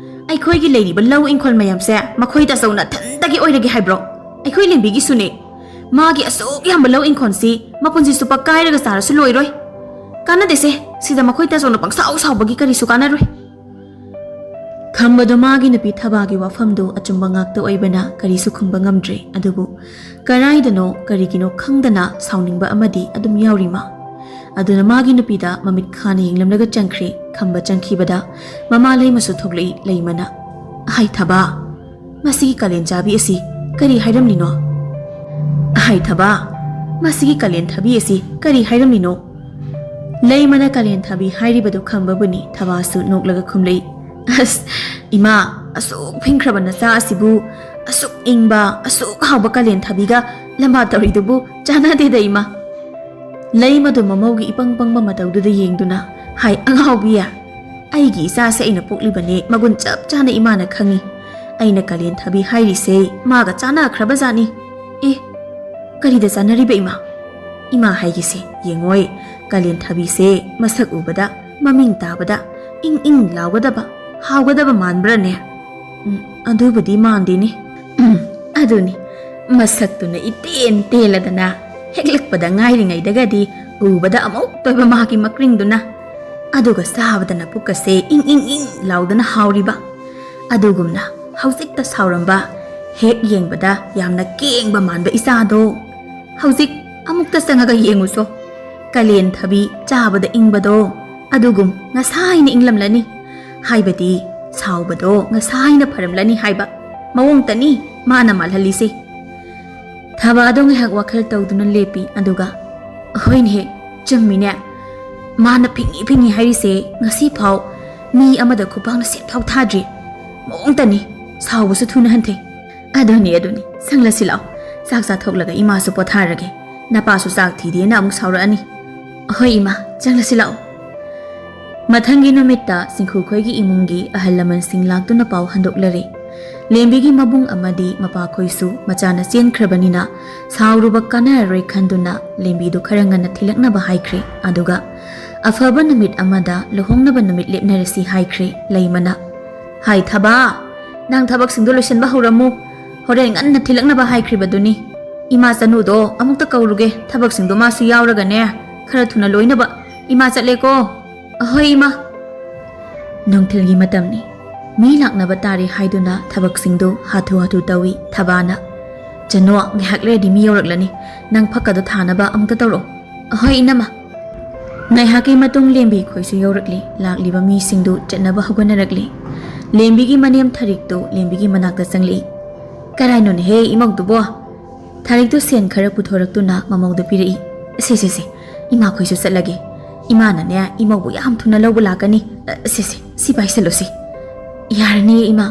ꯑꯩꯈꯣꯏꯒꯤ ꯂꯩꯔꯤꯕ ꯂꯧ ꯏꯪꯈꯣꯜ ꯃꯌꯥꯝꯁꯦ ꯃꯈꯣꯏ ꯇꯥꯆꯧ ꯅꯊꯟꯇꯒꯤ ꯑꯣꯏꯔꯒꯦ ꯍꯥꯏꯕ꯭ꯔꯣ? ꯑꯩꯈꯣꯏ ꯂꯦꯝꯕꯤꯒꯤꯁꯨꯅꯦ꯫ ꯃꯥꯒꯤ ꯑꯁꯨꯛ ꯌꯥꯝꯕ ꯂꯧ ꯏꯪꯈꯣꯜꯁꯤ ꯃꯄꯨꯟꯁꯤ ꯆꯨꯞꯄ ꯀꯥꯏꯔꯒ ꯆꯥꯔꯁꯨ ꯂꯣꯏꯔꯣꯏ꯫ ꯀꯥꯟꯅꯗꯦꯁꯦ, ꯁꯤꯗ ꯃꯈꯣꯏ ꯇꯥꯆꯧꯅ ꯄꯪꯁꯥꯎ ꯁꯥꯎꯕꯒꯤ ꯀꯔꯤꯁꯨ ꯀꯥꯟꯅꯔꯣꯏ꯫" ꯈꯝꯕꯗꯣ ꯃꯥꯒꯤ ꯅꯨꯄꯤ ꯊꯕꯥꯒꯤ ꯋꯥꯐꯝꯗꯨ ꯑꯆꯨꯝꯕ ꯉꯥꯛꯇ ꯑꯣꯏꯕꯅ ꯀꯔꯤꯁꯨ ꯈꯨꯝꯕ ꯉꯝꯗ꯭ꯔꯦ꯫ ꯑꯗꯨꯕꯨ ꯀꯔꯥꯏꯗꯅꯣ ꯀꯔꯤꯒꯤꯅꯣ ꯈꯪꯗꯅ ꯁꯥꯎꯅꯤꯡꯕ ꯑꯃꯗꯤ ꯑꯗꯨꯝ ꯌꯥꯎꯔꯤ ꯃꯥ꯫ ꯑꯗꯨꯅ ꯃꯥꯒꯤ ꯅꯨꯄꯤꯗ ꯃꯃꯤꯠ ꯈꯥꯅ ꯌꯦꯡꯂꯝꯂꯒ ꯆꯪꯈ꯭ꯔꯦ꯫ ꯈꯝꯕ ꯆꯪꯈꯤꯕꯗ ꯃꯃꯥ ꯂꯩꯃꯁꯨ ꯊꯣꯛꯂꯛꯏ꯫ ꯂꯩꯃꯅ, "ꯍꯥꯏ ꯊꯕꯥ, ꯃꯁꯤꯒꯤ ꯀꯥꯂꯦꯟ ꯆꯥꯕꯤ ꯑꯁꯤ ꯀꯔꯤ ꯍꯥꯏꯔꯝꯂꯤꯅꯣ? ꯑꯍꯩ ꯊꯕꯥ, ꯃꯁꯤꯒꯤ ꯀꯥꯂꯦꯟ ꯊꯕꯤ ꯑꯁꯤ ꯀꯔꯤ ꯍꯥꯏꯔꯝꯂꯤꯅꯣ? ꯂꯩꯃꯅ ꯀꯥꯂꯦꯟ ꯊꯕꯤ ꯍꯥꯏꯔꯤꯕꯗꯨ ꯈꯪꯕꯕꯨꯅꯤ ꯊꯕꯥꯁꯨ ꯅꯣꯛꯂꯒ ꯈꯨꯝꯂꯛꯏ꯫ "ꯑꯁ, ꯏꯃꯥ, ꯑꯁꯨꯛ ꯐꯤꯡꯈ꯭ꯔꯕ ꯅꯆꯥ ꯑꯁꯤꯕꯨ ꯑꯁꯨꯛ ꯏꯪꯕ, ꯑꯁꯨꯛ ꯍꯥꯎꯕ ꯀꯥꯂꯦꯟ ꯊꯕꯤꯒ ꯂꯝꯕꯥ ꯇꯧꯔꯤꯗꯨꯕꯨ ꯆꯥꯟꯅꯗꯦꯗ, ꯏꯃꯥ!" ꯂꯩꯃꯗꯨ ꯃꯃꯧꯒꯤ ꯏꯄꯪ ꯄꯪꯕ ꯃꯇꯧꯗꯨꯗ ꯌꯦꯡꯗꯨꯅ, "ꯍꯥꯏ ꯑꯉꯥꯎꯕꯤ, ꯑꯩꯒꯤ ꯏꯆꯥꯁꯦ ꯑꯩꯅ ꯄꯣꯛꯂꯤꯕꯅꯦ, ꯃꯒꯨꯟ ꯆꯞ ꯆꯥꯅ ꯏꯃꯥꯅ ꯈꯪꯉꯤ꯫ ꯑꯩꯅ ꯀꯥꯂꯦꯟ ꯊꯕꯤ ꯍꯥꯏꯔꯤꯁꯦ ꯃꯥꯒ ꯆꯥꯟꯅꯈ꯭ꯔꯕ ꯖꯥꯠꯅꯤ꯫ ꯑꯦ, ꯀꯔꯤꯗ ꯆꯥꯟꯅꯔꯤꯕ, ꯏꯃꯥ? ꯏꯃꯥ ꯍꯥꯏꯒꯦꯁꯦ, ꯌꯦꯡꯉꯣꯏ, ꯀꯥꯂꯦꯟ ꯊꯕꯤꯁꯦ ꯃꯁꯛ ꯎꯕꯗ, ꯃꯃꯤꯡ ꯇꯥꯕꯗ ꯏꯪ ꯏꯪ ꯂꯥꯎꯒꯗꯕ, ꯍꯥꯎꯒꯗꯕ ꯃꯥꯟꯕ꯭ꯔꯥꯅꯦ? ꯎꯝ, ꯑꯗꯨꯕꯨꯗꯤ ꯃꯥꯟꯗꯦꯅꯦ꯫ ꯎꯝ, ꯑꯗꯨꯅꯤ, ꯃꯁꯛꯇꯨꯅ ꯏꯇꯦꯟ ꯇꯦꯜꯂꯗꯅ, ꯍꯦꯛꯂꯛꯄꯗ ꯉꯥꯏꯔꯤꯉꯩꯗꯒꯗꯤ ꯎꯕꯗ ꯑꯃꯨꯛ ꯇꯣꯏꯕ ꯃꯥꯒꯤ ꯃꯀ꯭ꯔꯤꯡꯗꯨꯅ, ꯑꯗꯨꯒ ꯆꯥꯕꯗꯅ ꯄꯨꯛꯀꯁꯦ ꯏꯪ ꯏꯪ ꯏꯪ ꯂꯥꯎꯗꯅ ꯍꯥꯎꯔꯤꯕ꯫ ꯑꯗꯨꯒꯨꯝꯅ ꯍꯧꯖꯤꯛꯇ ꯁꯥꯎꯔꯝꯕ, ꯍꯦꯛ ꯌꯦꯡꯕꯗ ꯌꯥꯝꯅ ꯀꯦꯡꯕ ꯃꯥꯟꯕ ꯏꯆꯥꯗꯣ ꯍꯧꯖꯤꯛ ꯑꯃꯨꯛꯇ ꯆꯪꯉꯒ ꯌꯦꯡꯉꯨꯁꯣ꯫ ꯀꯥꯂꯦꯟ ꯊꯕꯤ ꯆꯥꯕꯗ ꯏꯪꯕꯗꯣ ꯑꯗꯨꯒꯨꯝ ꯉꯁꯥꯏꯅ ꯏꯪꯂꯝꯂꯅꯤ꯫ ꯍꯥꯏꯕꯗꯤ ꯁꯥꯎꯕꯗꯣ ꯉꯁꯥꯏꯅ ꯐꯔꯝꯂꯅꯤ ꯍꯥꯏꯕ ꯃꯑꯣꯡꯇꯅꯤ ꯃꯥꯅ ꯃꯥꯜꯍꯜꯂꯤꯁꯦ꯫ ꯊꯕꯥꯗꯣ ꯉꯥꯏꯍꯥꯛ ꯋꯥꯈꯜ ꯇꯧꯗꯨꯅ ꯂꯦꯞꯄꯤ, ꯑꯗꯨꯒ, "ꯍꯣꯏꯅꯦꯍꯦ, ꯆꯨꯝꯃꯤꯅꯦ꯫ ꯃꯥꯅ ꯐꯤꯡꯉꯤ ꯐꯤꯡꯉꯤ ꯍꯥꯏꯔꯤꯁꯦ ꯉꯁꯤ ꯐꯥꯎ ꯃꯤ ꯑꯃꯗ ꯈꯨꯄꯥꯛꯅ ꯁꯦꯠ ꯐꯥꯎ ꯊꯥꯗ꯭ꯔꯤ꯫ ꯃꯑꯣꯡꯇꯅꯤ, ꯁꯥꯎꯕꯁꯨ ꯊꯨꯅ ꯍꯟꯊꯩ꯫ ꯑꯗꯨꯅꯤ, ꯑꯗꯨꯅꯤ, ꯆꯪꯂꯁꯤ ꯂꯥꯛꯑꯣ꯫ ꯆꯥꯛ ꯆꯥꯊꯣꯛꯂꯒ ꯏꯃꯥꯁꯨ ꯄꯣꯊꯥꯔꯒꯦ꯫ ꯅꯄꯥꯁꯨ ꯆꯥꯛ ꯊꯤꯗꯦꯅ ꯑꯃꯨꯛ ꯁꯥꯎꯔꯛꯑꯅꯤ꯫ ꯍꯣꯏ ꯏꯃꯥ, ꯆꯪꯂꯁꯤ ꯂꯥꯛꯑꯣ꯫" ꯃꯊꯪꯒꯤ ꯅꯨꯃꯤꯠꯇ ꯁꯤꯡꯈꯨꯈꯣꯏꯒꯤ ꯏꯃꯨꯡꯒꯤ ꯑꯍꯜ ꯂꯃꯟꯁꯤꯡ ꯂꯥꯛꯇꯨꯅ ꯄꯥꯎ ꯍꯟꯗꯣꯛꯂꯔꯦ꯫ ꯂꯦꯝꯕꯤꯒꯤ ꯃꯕꯨꯡ ꯑꯃꯗꯤ ꯃꯄꯥꯈꯣꯏꯁꯨ ꯃꯆꯥꯅ ꯆꯦꯟꯈ꯭ꯔꯕꯅꯤꯅ ꯁꯥꯎꯔꯨꯕ ꯀꯥꯟꯅꯔꯔꯣꯏ ꯈꯟꯗꯨꯅ ꯂꯦꯝꯕꯤꯗꯨ ꯈꯔ ꯉꯟꯅ ꯊꯤꯜꯂꯛꯅꯕ ꯍꯥꯏꯈ꯭ꯔꯦ꯫ ꯑꯗꯨꯒ ꯑꯐꯕ ꯅꯨꯃꯤꯠ ꯑꯃꯗ ꯂꯨꯍꯣꯡꯅꯕ ꯅꯨꯃꯤꯠ ꯂꯦꯞꯅꯔꯁꯤ ꯍꯥꯏꯈ꯭ꯔꯦ ꯂꯩꯃꯅ꯫ "ꯍꯥꯏ ꯊꯕꯥ, ꯅꯪ ꯊꯕꯛꯁꯤꯡꯗꯣ ꯂꯣꯏꯁꯤꯟꯕ ꯍꯧꯔꯝꯃꯨ꯫ ꯍꯣꯔꯦꯟ ꯉꯟꯅ ꯊꯤꯜꯂꯛꯅꯕ ꯍꯥꯏꯈ꯭ꯔꯤꯕꯗꯨꯅꯤ꯫ ꯏꯃꯥ ꯆꯅꯨꯗꯣ ꯑꯃꯨꯛꯇ ꯀꯧꯔꯨꯒꯦ, ꯊꯕꯛꯁꯤꯡꯗꯣ ꯃꯥꯁꯨ ꯌꯥꯎꯔꯒꯅꯦ, ꯈꯔ ꯊꯨꯅ ꯂꯣꯏꯅꯕ꯫ ꯏꯃꯥ ꯆꯠꯂꯦꯀꯣ꯫" "ꯑꯍꯣꯏ ꯏꯃꯥ꯫" ꯅꯨꯡꯊꯤꯜꯒꯤ ꯃꯇꯝꯅꯤ꯫ ꯃꯤ ꯂꯥꯛꯅꯕ ꯇꯥꯔꯦ ꯍꯥꯏꯗꯨꯅ ꯊꯕꯛꯁꯤꯡꯗꯨ ꯍꯥꯊꯨ ꯍꯥꯊꯨ ꯇꯧꯏ ꯊꯕꯥꯅ꯫ "ꯆꯅꯣ, ꯉꯥꯏꯍꯥꯛ ꯂꯩꯔꯗꯤ ꯃꯤ ꯌꯧꯔꯛꯂꯅꯤ꯫ ꯅꯪ ꯐꯛꯀꯗꯣ ꯊꯥꯅꯕ ꯑꯃꯨꯛꯇ ꯇꯧꯔꯛꯑꯣ꯫" "ꯑꯍꯣꯏ ꯏꯅꯝꯃ꯫" ꯉꯥꯏꯍꯥꯛꯀꯤ ꯃꯇꯨꯡ ꯂꯦꯝꯕꯤ ꯈꯣꯏꯁꯨ ꯌꯧꯔꯛꯂꯤ꯫ ꯂꯥꯛꯂꯤꯕ ꯃꯤꯁꯤꯡꯗꯨ ꯆꯠꯅꯕ ꯍꯧꯒꯠꯅꯔꯛꯂꯤ꯫ ꯂꯦꯝꯕꯤꯒꯤ ꯃꯅꯦꯝ ꯊꯔꯤꯛꯇꯨ ꯂꯦꯝꯕꯤꯒꯤ ꯃꯅꯥꯛꯇ ꯆꯪꯂꯛꯏ꯫ "ꯀꯔꯥꯏꯅꯣꯅꯦꯍꯦ ꯏꯃꯧꯗꯨꯕꯣ?" ꯊꯥꯔꯤꯛꯇꯨ ꯁꯦꯟ ꯈꯔ ꯄꯨꯊꯣꯔꯛꯇꯨꯅ ꯃꯃꯧꯗ ꯄꯤꯔꯛꯏ꯫ "ꯁꯦ, ꯁꯦ, ꯁꯦ, ꯏꯃꯥꯈꯣꯏꯁꯨ ꯆꯠꯂꯒꯦ꯫ ꯏꯃꯥꯅꯅꯦ, ꯏꯃꯧꯕꯨ ꯌꯥꯝ ꯊꯨꯅ ꯂꯧꯕ ꯂꯥꯛꯀꯅꯤ꯫ ꯑ, ꯁꯦ, ꯁꯦ, ꯁꯤ ꯄꯥꯏꯁꯜꯂꯨꯁꯤ꯫" "ꯌꯥꯔꯅꯤꯌꯦ ꯏꯃꯥ꯫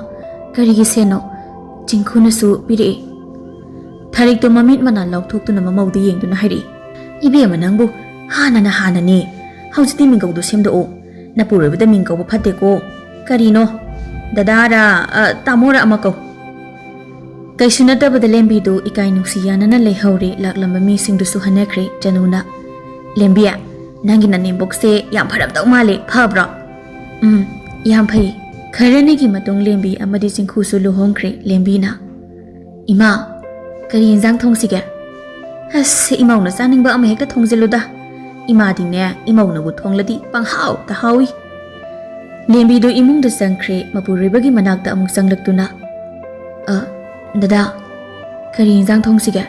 ꯀꯔꯤꯒꯤ ꯁꯦꯟꯅꯣ?" ꯆꯤꯡꯈꯨꯅꯁꯨ ꯄꯤꯔꯛꯏ꯫ ꯊꯥꯔꯤꯛꯇꯨ ꯃꯃꯤꯠ ꯃꯅꯥ ꯂꯥꯎꯊꯣꯛꯇꯨꯅ ꯃꯃꯧꯗ ꯌꯦꯡꯗꯨꯅ ꯍꯥꯏꯔꯛꯏ꯫ "ꯏꯕꯦꯝꯃ ꯅꯪꯕꯨ, ꯍꯥꯟꯅꯅ ꯍꯥꯟꯅꯅꯦ꯫ ꯍꯧꯖꯤꯛꯇꯤ ꯃꯤꯡꯒꯧꯗꯨ ꯁꯦꯝꯗꯣꯛꯑꯣ꯫ ꯅꯄꯨꯔꯣꯏꯕꯗ ꯃꯤꯡ ꯀꯧꯕ ꯐꯠꯇꯦꯀꯣ꯫ ꯀꯔꯤꯅꯣ? ꯗꯗꯥꯔ, ꯑ, ꯇꯥꯃꯣꯔ ꯑꯃ ꯀꯧ꯫" ꯀꯩꯁꯨ ꯅꯠꯇꯕꯗ ꯂꯦꯝꯕꯤꯗꯨ ꯏꯀꯥꯏ ꯅꯨꯡꯁꯤ ꯌꯥꯅꯅ ꯂꯩꯍꯧꯔꯦ꯫ ꯂꯥꯛꯂꯝꯕ ꯃꯤꯁꯤꯡꯗꯨꯁꯨ ꯍꯟꯅꯈ꯭ꯔꯦ꯫ ꯆꯅꯨꯅ, "ꯂꯦꯝꯕꯤ, ꯅꯪꯒꯤ ꯅꯅꯦꯝꯕꯣꯛꯁꯦ ꯌꯥꯝ ꯐꯔꯝꯗꯧ ꯃꯥꯜꯂꯦ, ꯐꯕ꯭ꯔꯣ?" "ꯎꯝ, ꯌꯥꯝ ꯐꯩ꯫" ꯈꯔꯅꯤꯒꯤ ꯃꯇꯨꯡ ꯂꯦꯝꯕꯤ ꯑꯃꯗꯤ ꯆꯤꯡꯈꯨꯁꯨ ꯂꯨꯍꯣꯡꯈ꯭ꯔꯦ꯫ ꯂꯦꯝꯕꯤꯅ, "ꯏꯃꯥ, ꯀꯔꯤ ꯌꯦꯟꯖꯥꯡ ꯊꯣꯡꯁꯤꯒꯦ?" "ꯑꯁ, ꯏꯃꯧꯅ ꯆꯥꯅꯤꯡꯕ ꯑꯃ ꯍꯦꯛꯇ ꯊꯣꯡꯖꯤꯜꯂꯨꯗ꯫ ꯏꯃꯥꯗꯤꯅꯦ, ꯏꯃꯧꯅꯕꯨ ꯊꯣꯡꯂꯗꯤ ꯄꯪꯍꯥꯎꯇ ꯍꯥꯎꯏ꯫" ꯂꯦꯝꯕꯤꯗꯨ ꯏꯃꯨꯡꯗ ꯆꯪꯈ꯭ꯔꯦ꯫ ꯃꯄꯨꯔꯣꯏꯕꯒꯤ ꯃꯅꯥꯛꯇ ꯑꯃꯨꯛ ꯆꯪꯂꯛꯇꯨꯅ, "ꯑ, ꯗꯗꯥ, ꯀꯔꯤ ꯌꯦꯟꯖꯥꯡ ꯊꯣꯡꯁꯤꯒꯦ?"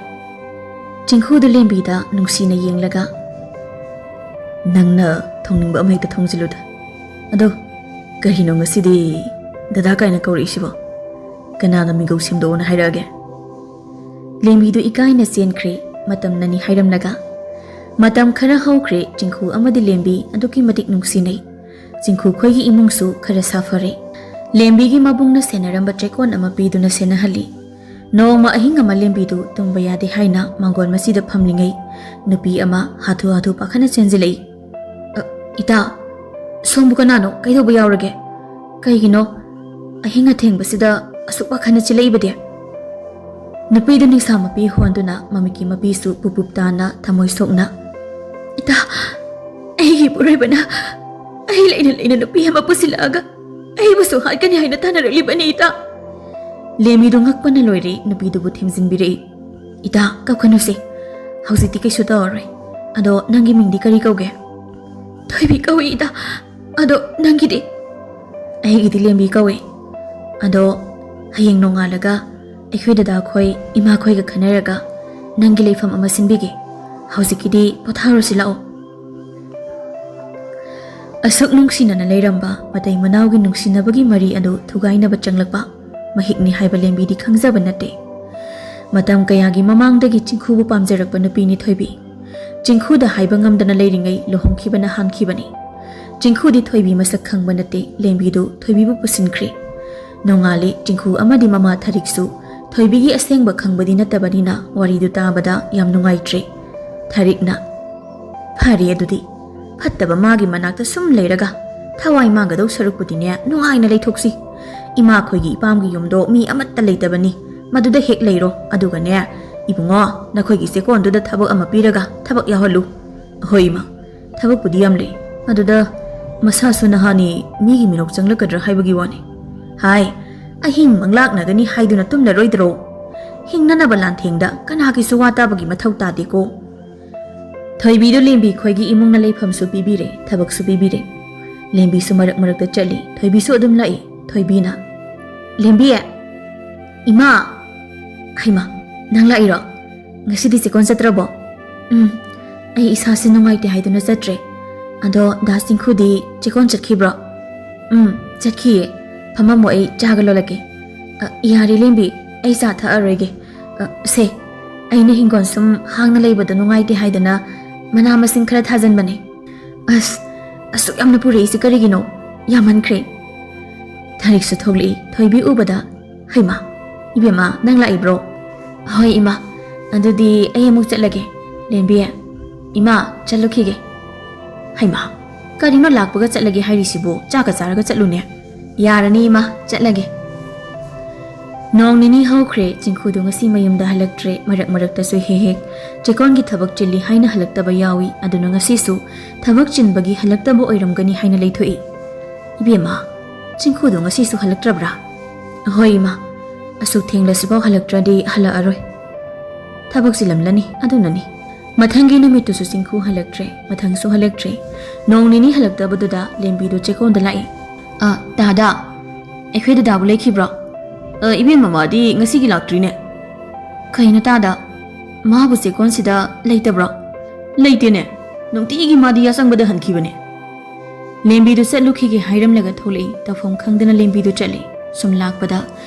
ꯆꯤꯡꯈꯨꯗꯨ ꯂꯦꯝꯕꯤꯗ ꯅꯨꯡꯁꯤꯅ ꯌꯦꯡꯂꯒ, "ꯅꯪꯅ ꯊꯣꯡꯅꯤꯡꯕ ꯑꯃ ꯍꯦꯛꯇ ꯊꯣꯡꯖꯤꯜꯂꯨꯗ꯫ ꯑꯗꯣ, ꯀꯔꯤꯅꯣ ꯉꯁꯤꯗꯤ ꯗꯗꯥ ꯀꯥꯏꯅ ꯀꯧꯔꯛꯏꯁꯤꯕꯣ? ꯀꯅꯥꯅ ꯃꯤꯒꯧ ꯁꯦꯝꯗꯣꯛꯑꯣꯅ ꯍꯥꯏꯔꯛꯑꯒꯦ?" ꯂꯦꯝꯕꯤꯗꯨ ꯏꯀꯥꯏꯅ ꯆꯦꯟꯈ꯭ꯔꯦ꯫ ꯃꯇꯝꯅꯅꯤ ꯍꯥꯏꯔꯝꯂꯒ, ꯃꯇꯝ ꯈꯔ ꯍꯧꯈ꯭ꯔꯦ꯫ ꯆꯤꯡꯈꯨ ꯑꯃꯗꯤ ꯂꯦꯝꯕꯤ ꯑꯗꯨꯛꯀꯤ ꯃꯇꯤꯛ ꯅꯨꯡꯁꯤꯅꯩ꯫ ꯆꯤꯡꯈꯨ ꯈꯣꯏꯒꯤ ꯏꯃꯨꯡꯁꯨ ꯈꯔ ꯁꯥꯐꯔꯦ꯫ ꯂꯦꯝꯕꯤꯒꯤ ꯃꯕꯨꯡꯅ ꯁꯦꯟꯅꯔꯝꯕ ꯆꯦꯛꯀꯣꯟ ꯑꯃ ꯄꯤꯗꯨꯅ ꯁꯦꯟꯅꯍꯜꯂꯤ꯫ ꯅꯣꯡꯃ ꯑꯍꯤꯡ ꯑꯃ ꯂꯦꯝꯕꯤꯗꯨ ꯇꯨꯝꯕ ꯌꯥꯗꯦ ꯍꯥꯏꯅ ꯃꯥꯡꯒꯣꯜ ꯃꯁꯤꯗ ꯐꯝꯂꯤꯉꯩ, ꯅꯨꯄꯤ ꯑꯃ ꯍꯥꯊꯨ ꯍꯥꯊꯨ ꯄꯥꯈꯠꯅ ꯆꯦꯟꯁꯤꯜꯂꯛꯏ꯫ "ꯑ, ꯏꯇꯥ, ꯁꯣꯝꯕꯨ ꯀꯅꯥꯅꯣ? ꯀꯩꯗꯧꯕ ꯌꯥꯎꯔꯒꯦ? ꯀꯩꯒꯤꯅꯣ ꯑꯍꯤꯡ ꯑꯊꯦꯡꯕꯁꯤꯗ ꯑꯁꯨꯛ ꯄꯥꯈꯠꯅ ꯆꯦꯜꯂꯛꯏꯕꯗꯤ?" ꯅꯨꯄꯤꯗꯨ ꯅꯤꯡꯁꯥ ꯃꯄꯤ ꯍꯣꯟꯗꯨꯅ ꯃꯃꯤꯠꯀꯤ ꯃꯄꯤꯁꯨ ꯄꯨꯞ ꯄꯨꯞ ꯇꯥꯅ ꯊꯃꯣꯏ ꯁꯣꯛꯅ, "ꯏꯇꯥ, ꯑꯩꯒꯤ ꯏꯄꯨꯔꯣꯏꯕꯅ ꯑꯩ ꯂꯩꯅ ꯂꯩꯅ ꯅꯨꯄꯤ ꯑꯃ ꯄꯨꯁꯤꯜꯂꯛꯑꯒ ꯑꯩꯕꯨꯁꯨ ꯍꯥꯠꯀꯅꯤ ꯍꯥꯏꯅ ꯇꯥꯟꯅꯔꯛꯂꯤꯕꯅꯤ, ꯏꯇꯥ꯫" ꯂꯦꯝꯕꯤꯗꯨ ꯉꯛꯄꯅ ꯂꯣꯏꯔꯦ꯫ ꯅꯨꯄꯤꯗꯨꯕꯨ ꯊꯦꯝꯖꯤꯟꯕꯤꯔꯛꯏ꯫ "ꯏꯇꯥ, ꯀꯞꯀꯅꯨꯁꯦ꯫ ꯍꯧꯖꯤꯛꯇꯤ ꯀꯩꯁꯨ ꯇꯧꯔꯔꯣꯏ꯫ ꯑꯗꯣ ꯅꯪꯒꯤ ꯃꯤꯡꯗꯤ ꯀꯔꯤ ꯀꯧꯒꯦ?" "ꯊꯣꯏꯕꯤ ꯀꯧꯏ, ꯏꯇꯥ꯫ ꯑꯗꯣ ꯅꯪꯒꯤꯗꯤ?" "ꯑꯩꯒꯤꯗꯤ ꯂꯦꯝꯕꯤ ꯀꯧꯏ꯫ ꯑꯗꯣ ꯍꯌꯦꯡ ꯅꯣꯡꯉꯥꯜꯂꯒ ꯑꯩꯈꯣꯏ ꯗꯗꯥꯈꯣꯏ, ꯏꯃꯥꯈꯣꯏꯒ ꯈꯟꯅꯔꯒ ꯅꯪꯒꯤ ꯂꯩꯐꯝ ꯑꯃ ꯁꯤꯟꯕꯤꯒꯦ꯫ ꯍꯧꯖꯤꯛꯀꯤꯗꯤ ꯄꯣꯊꯥꯔꯨꯁꯤ ꯂꯥꯛꯑꯣ꯫" ꯑꯁꯨꯛ ꯅꯨꯡꯁꯤꯅꯅ ꯂꯩꯔꯝꯕ ꯃꯇꯩ ꯃꯅꯥꯎꯒꯤ ꯅꯨꯡꯁꯤꯅꯕꯒꯤ ꯃꯔꯤ ꯑꯗꯨ ꯊꯨꯒꯥꯏꯅꯕ ꯆꯪꯂꯛꯄ꯫ ꯃꯍꯤꯛꯅꯤ ꯍꯥꯏꯕ ꯂꯦꯝꯕꯤꯗꯤ ꯈꯪꯖꯕ ꯅꯠꯇꯦ꯫ ꯃꯇꯝ ꯀꯌꯥꯒꯤ ꯃꯃꯥꯡꯗꯒꯤ ꯆꯤꯡꯈꯨꯕꯨ ꯄꯥꯝꯖꯔꯛꯄ ꯅꯨꯄꯤꯅꯤ ꯊꯣꯏꯕꯤ꯫ ꯆꯤꯡꯈꯨꯗ ꯍꯥꯏꯕ ꯉꯝꯗꯅ ꯂꯩꯔꯤꯉꯩ ꯂꯨꯍꯣꯡꯈꯤꯕꯅ ꯍꯥꯟꯈꯤꯕꯅꯤ꯫ ꯆꯤꯡꯈꯨꯗꯤ ꯊꯣꯏꯕꯤ ꯃꯁꯛ ꯈꯪꯕ ꯅꯠꯇꯦ, ꯂꯦꯝꯕꯤꯗꯨ ꯊꯣꯏꯕꯤꯕꯨ ꯄꯨꯁꯤꯟꯈ꯭ꯔꯦ꯫ ꯅꯣꯡꯉꯥꯜꯂꯦ, ꯆꯤꯡꯈꯨ ꯑꯃꯗꯤ ꯃꯃꯥ ꯊꯔꯤꯛꯁꯨ ꯊꯣꯏꯕꯤꯒꯤ ꯑꯁꯦꯡꯕ ꯈꯪꯕꯗꯤ ꯅꯠꯇꯕꯅꯤꯅ ꯋꯥꯔꯤꯗꯨ ꯇꯥꯕꯗ ꯌꯥꯝ ꯅꯨꯡꯉꯥꯏꯇ꯭ꯔꯦ꯫ ꯊꯔꯤꯛꯅ, "ꯐꯔꯦ ꯑꯗꯨꯗꯤ, ꯐꯠꯇꯕ ꯃꯥꯒꯤ ꯃꯅꯥꯛꯇ ꯁꯨꯝ ꯂꯩꯔꯒ ꯊꯋꯥꯏ ꯃꯥꯡꯒꯗꯧ ꯁꯔꯨꯛꯄꯨꯗꯤꯅꯦ, ꯅꯨꯡꯉꯥꯏꯅ ꯂꯩꯊꯣꯛꯁꯤ꯫ ꯏꯃꯥꯈꯣꯏꯒꯤ ꯏꯄꯥꯝꯒꯤ ꯌꯨꯝꯗꯣ ꯃꯤ ꯑꯃꯠꯇ ꯂꯩꯇꯕꯅꯤ, ꯃꯗꯨꯗ ꯍꯦꯛ ꯂꯩꯔꯣ꯫ ꯑꯗꯨꯒꯅꯦ, ꯏꯕꯨꯡꯉꯣ, ꯅꯈꯣꯏꯒꯤ ꯆꯦꯀꯣꯟꯗꯨꯗ ꯊꯕꯛ ꯑꯃ ꯄꯤꯔꯒ ꯊꯕꯛ ꯌꯥꯎꯍꯜꯂꯨ꯫" "ꯍꯣꯏ ꯏꯃꯥ, ꯊꯕꯛꯄꯨꯗꯤ ꯌꯥꯝ ꯂꯩ, ꯑꯗꯨꯗ ꯃꯁꯥꯁꯨ ꯅꯍꯥꯅꯤ, ꯃꯤꯒꯤ ꯃꯤꯅꯣꯛ ꯆꯪꯂꯛꯀꯗ꯭ꯔꯥ ꯍꯥꯏꯕꯒꯤ ꯋꯥꯅꯤ꯫" "ꯍꯥꯏ, ꯑꯍꯤꯡ ꯃꯪꯂꯥꯛꯅꯒꯅꯤ ꯍꯥꯏꯗꯨꯅ ꯇꯨꯝꯂꯔꯣꯏꯗ꯭ꯔꯣ? ꯍꯤꯡꯅꯅꯕ ꯂꯥꯟꯊꯦꯡꯗ ꯀꯅꯥꯒꯤꯁꯨ ꯋꯥ ꯇꯥꯕꯒꯤ ꯃꯊꯧ ꯇꯥꯗꯦꯀꯣ꯫" ꯊꯣꯏꯕꯤꯗꯨ ꯂꯦꯝꯕꯤ ꯈꯣꯏꯒꯤ ꯏꯃꯨꯡꯅ ꯂꯩꯐꯝꯁꯨ ꯄꯤꯕꯤꯔꯦ, ꯊꯕꯛꯁꯨ ꯄꯤꯕꯤꯔꯦ꯫ ꯂꯦꯝꯕꯤꯁꯨ ꯃꯔꯛ ꯃꯔꯛꯇ ꯆꯠꯂꯤ, ꯊꯣꯏꯕꯤꯁꯨ ꯑꯗꯨꯝ ꯂꯥꯛꯏ꯫ ꯊꯣꯏꯕꯤꯅ, "ꯂꯦꯝꯕꯤ!" "ꯏꯃꯥ!" "ꯍꯩꯃꯥ, ꯅꯪ ꯂꯥꯛꯏꯔꯣ? ꯉꯁꯤꯗꯤ ꯆꯦꯀꯣꯟ ꯆꯠꯇ꯭ꯔꯕꯣ?" "ꯎꯝ, ꯑꯩ ꯏꯁꯥꯁꯦ ꯅꯨꯡꯉꯥꯏꯇꯦ ꯍꯥꯏꯗꯨꯅ ꯆꯠꯇ꯭ꯔꯦ꯫ ꯑꯗꯣ ꯗꯥ ꯆꯤꯡꯈꯨꯗꯤ ꯆꯦꯀꯣꯟ ꯆꯠꯈꯤꯕ꯭ꯔꯣ?" "ꯎꯝ, ꯆꯠꯈꯤꯌꯦ꯫ ꯐꯝꯃꯝꯃꯣ, ꯑꯩ ꯆꯥꯒ ꯂꯣꯜꯂꯛꯀꯦ꯫" "ꯑ, ꯌꯥꯔꯦ ꯂꯦꯝꯕꯤ, ꯑꯩ ꯆꯥ ꯊꯛꯑꯔꯣꯏꯒꯦ꯫ ꯑ, ꯁꯦ, ꯑꯩꯅ ꯍꯤꯡꯒꯣꯜ ꯁꯨꯝ ꯍꯥꯡꯅ ꯂꯩꯕꯗꯣ ꯅꯨꯡꯉꯥꯏꯇꯦ ꯍꯥꯏꯗꯅ ꯃꯅꯥ ꯃꯁꯤꯡ ꯈꯔ ꯊꯥꯖꯟꯕꯅꯦ꯫ ꯑꯁ, ꯑꯁꯨꯛ ꯌꯥꯝꯅ ꯄꯨꯔꯛꯏꯁꯤ ꯀꯔꯤꯒꯤꯅꯣ? ꯌꯥꯝꯃꯟꯈ꯭ꯔꯦ꯫" ꯊꯔꯤꯛꯁꯨ ꯊꯣꯛꯂꯛꯏ꯫ ꯊꯣꯏꯕꯤ ꯎꯕꯗ, "ꯍꯩꯃꯥ, ꯏꯕꯦꯝꯃ, ꯅꯪ ꯂꯥꯛꯏꯕ꯭ꯔꯣ?" "ꯍꯣꯏ ꯏꯃꯥ, ꯑꯗꯨꯗꯤ ꯑꯩ ꯑꯃꯨꯛ ꯆꯠꯂꯒꯦ꯫" "ꯂꯦꯝꯕꯤ, ꯏꯃꯥ, ꯆꯠꯂꯨꯈꯤꯒꯦ꯫" "ꯍꯩꯃꯥ, ꯀꯔꯤꯅꯣ ꯂꯥꯛꯄꯒ ꯆꯠꯂꯒꯦ ꯍꯥꯏꯔꯤꯁꯤꯕꯨ? ꯆꯥꯛꯀ ꯆꯥꯔꯒ ꯆꯠꯂꯨꯅꯦ꯫" "ꯌꯥꯔꯅꯤ ꯏꯃꯥ, ꯆꯠꯂꯒꯦ꯫" ꯅꯣꯡ ꯅꯤꯅꯤ ꯍꯧꯈ꯭ꯔꯦ, ꯆꯤꯡꯈꯨꯗꯨ ꯉꯁꯤ ꯃꯌꯨꯝꯗ ꯍꯜꯂꯛꯇ꯭ꯔꯦ꯫ ꯃꯔꯛ ꯃꯔꯛꯇꯁꯨ ꯍꯦꯛ ꯍꯦꯛ ꯆꯦꯀꯣꯟꯒꯤ ꯊꯕꯛ ꯆꯤꯜꯂꯤ ꯍꯥꯏꯅ ꯍꯜꯂꯛꯇꯕ ꯌꯥꯎꯏ꯫ ꯑꯗꯨꯅ ꯉꯁꯤꯁꯨ ꯊꯕꯛ ꯆꯤꯟꯕꯒꯤ ꯍꯜꯂꯛꯇꯕ ꯑꯣꯏꯔꯝꯒꯅꯤ ꯍꯥꯏꯅ ꯂꯩꯊꯣꯛꯏ꯫ "ꯏꯕꯦꯝꯃ, ꯆꯤꯡꯈꯨꯗꯨ ꯉꯁꯤꯁꯨ ꯍꯜꯂꯛꯇ꯭ꯔꯕ꯭ꯔꯥ?" "ꯍꯣꯏ ꯏꯃꯥ, ꯑꯁꯨꯛ ꯊꯦꯡꯂꯁꯤꯐꯥꯎ ꯍꯜꯂꯛꯇ꯭ꯔꯗꯤ ꯍꯜꯂꯛꯑꯔꯣꯏ꯫ ꯊꯕꯛ ꯆꯤꯜꯂꯝꯂꯅꯤ, ꯑꯗꯨꯅꯅꯤ꯫" ꯃꯊꯪꯒꯤ ꯅꯨꯃꯤꯠꯇꯨꯁꯨ ꯆꯤꯡꯈꯨ ꯍꯜꯂꯛꯇ꯭ꯔꯦ, ꯃꯊꯪꯁꯨ ꯍꯜꯂꯛꯇ꯭ꯔꯦ꯫ ꯅꯣꯡ ꯅꯤꯅꯤ ꯍꯜꯂꯛꯇꯕꯗꯨꯗ ꯂꯦꯝꯕꯤꯗꯨ ꯆꯦꯀꯣꯟꯗ ꯂꯥꯛꯏ꯫ "ꯑ, ꯇꯥꯗ, ꯑꯩꯈꯣꯏ ꯗꯗꯥꯕꯨ ꯂꯩꯈꯤꯕ꯭ꯔꯣ?" "ꯑ, ꯏꯕꯦꯝꯃ, ꯃꯥꯗꯤ ꯉꯁꯤꯒꯤ ꯂꯥꯛꯇ꯭ꯔꯤꯅꯦ꯫" "ꯀꯩꯅꯣ ꯇꯥꯗ, ꯃꯥꯕꯨ ꯆꯦꯀꯣꯟꯁꯤꯗ ꯂꯩꯇꯕ꯭ꯔꯣ?" "ꯂꯩꯇꯦꯅꯦ, ꯅꯨꯡꯇꯤꯒꯤ ꯃꯥꯗꯤ ꯌꯥꯆꯪꯕꯗ ꯍꯟꯈꯤꯕꯅꯦ꯫" ꯂꯦꯝꯕꯤꯗꯨ ꯆꯠꯂꯨꯈꯤꯒꯦ ꯍꯥꯏꯔꯝꯂꯒ ꯊꯣꯛꯂꯛꯏ꯫ ꯇꯧꯐꯝ ꯈꯪꯗꯅ ꯂꯦꯝꯕꯤꯗꯨ ꯆꯠꯂꯤ꯫ ꯁꯨꯝ ꯂꯥꯛꯄꯗ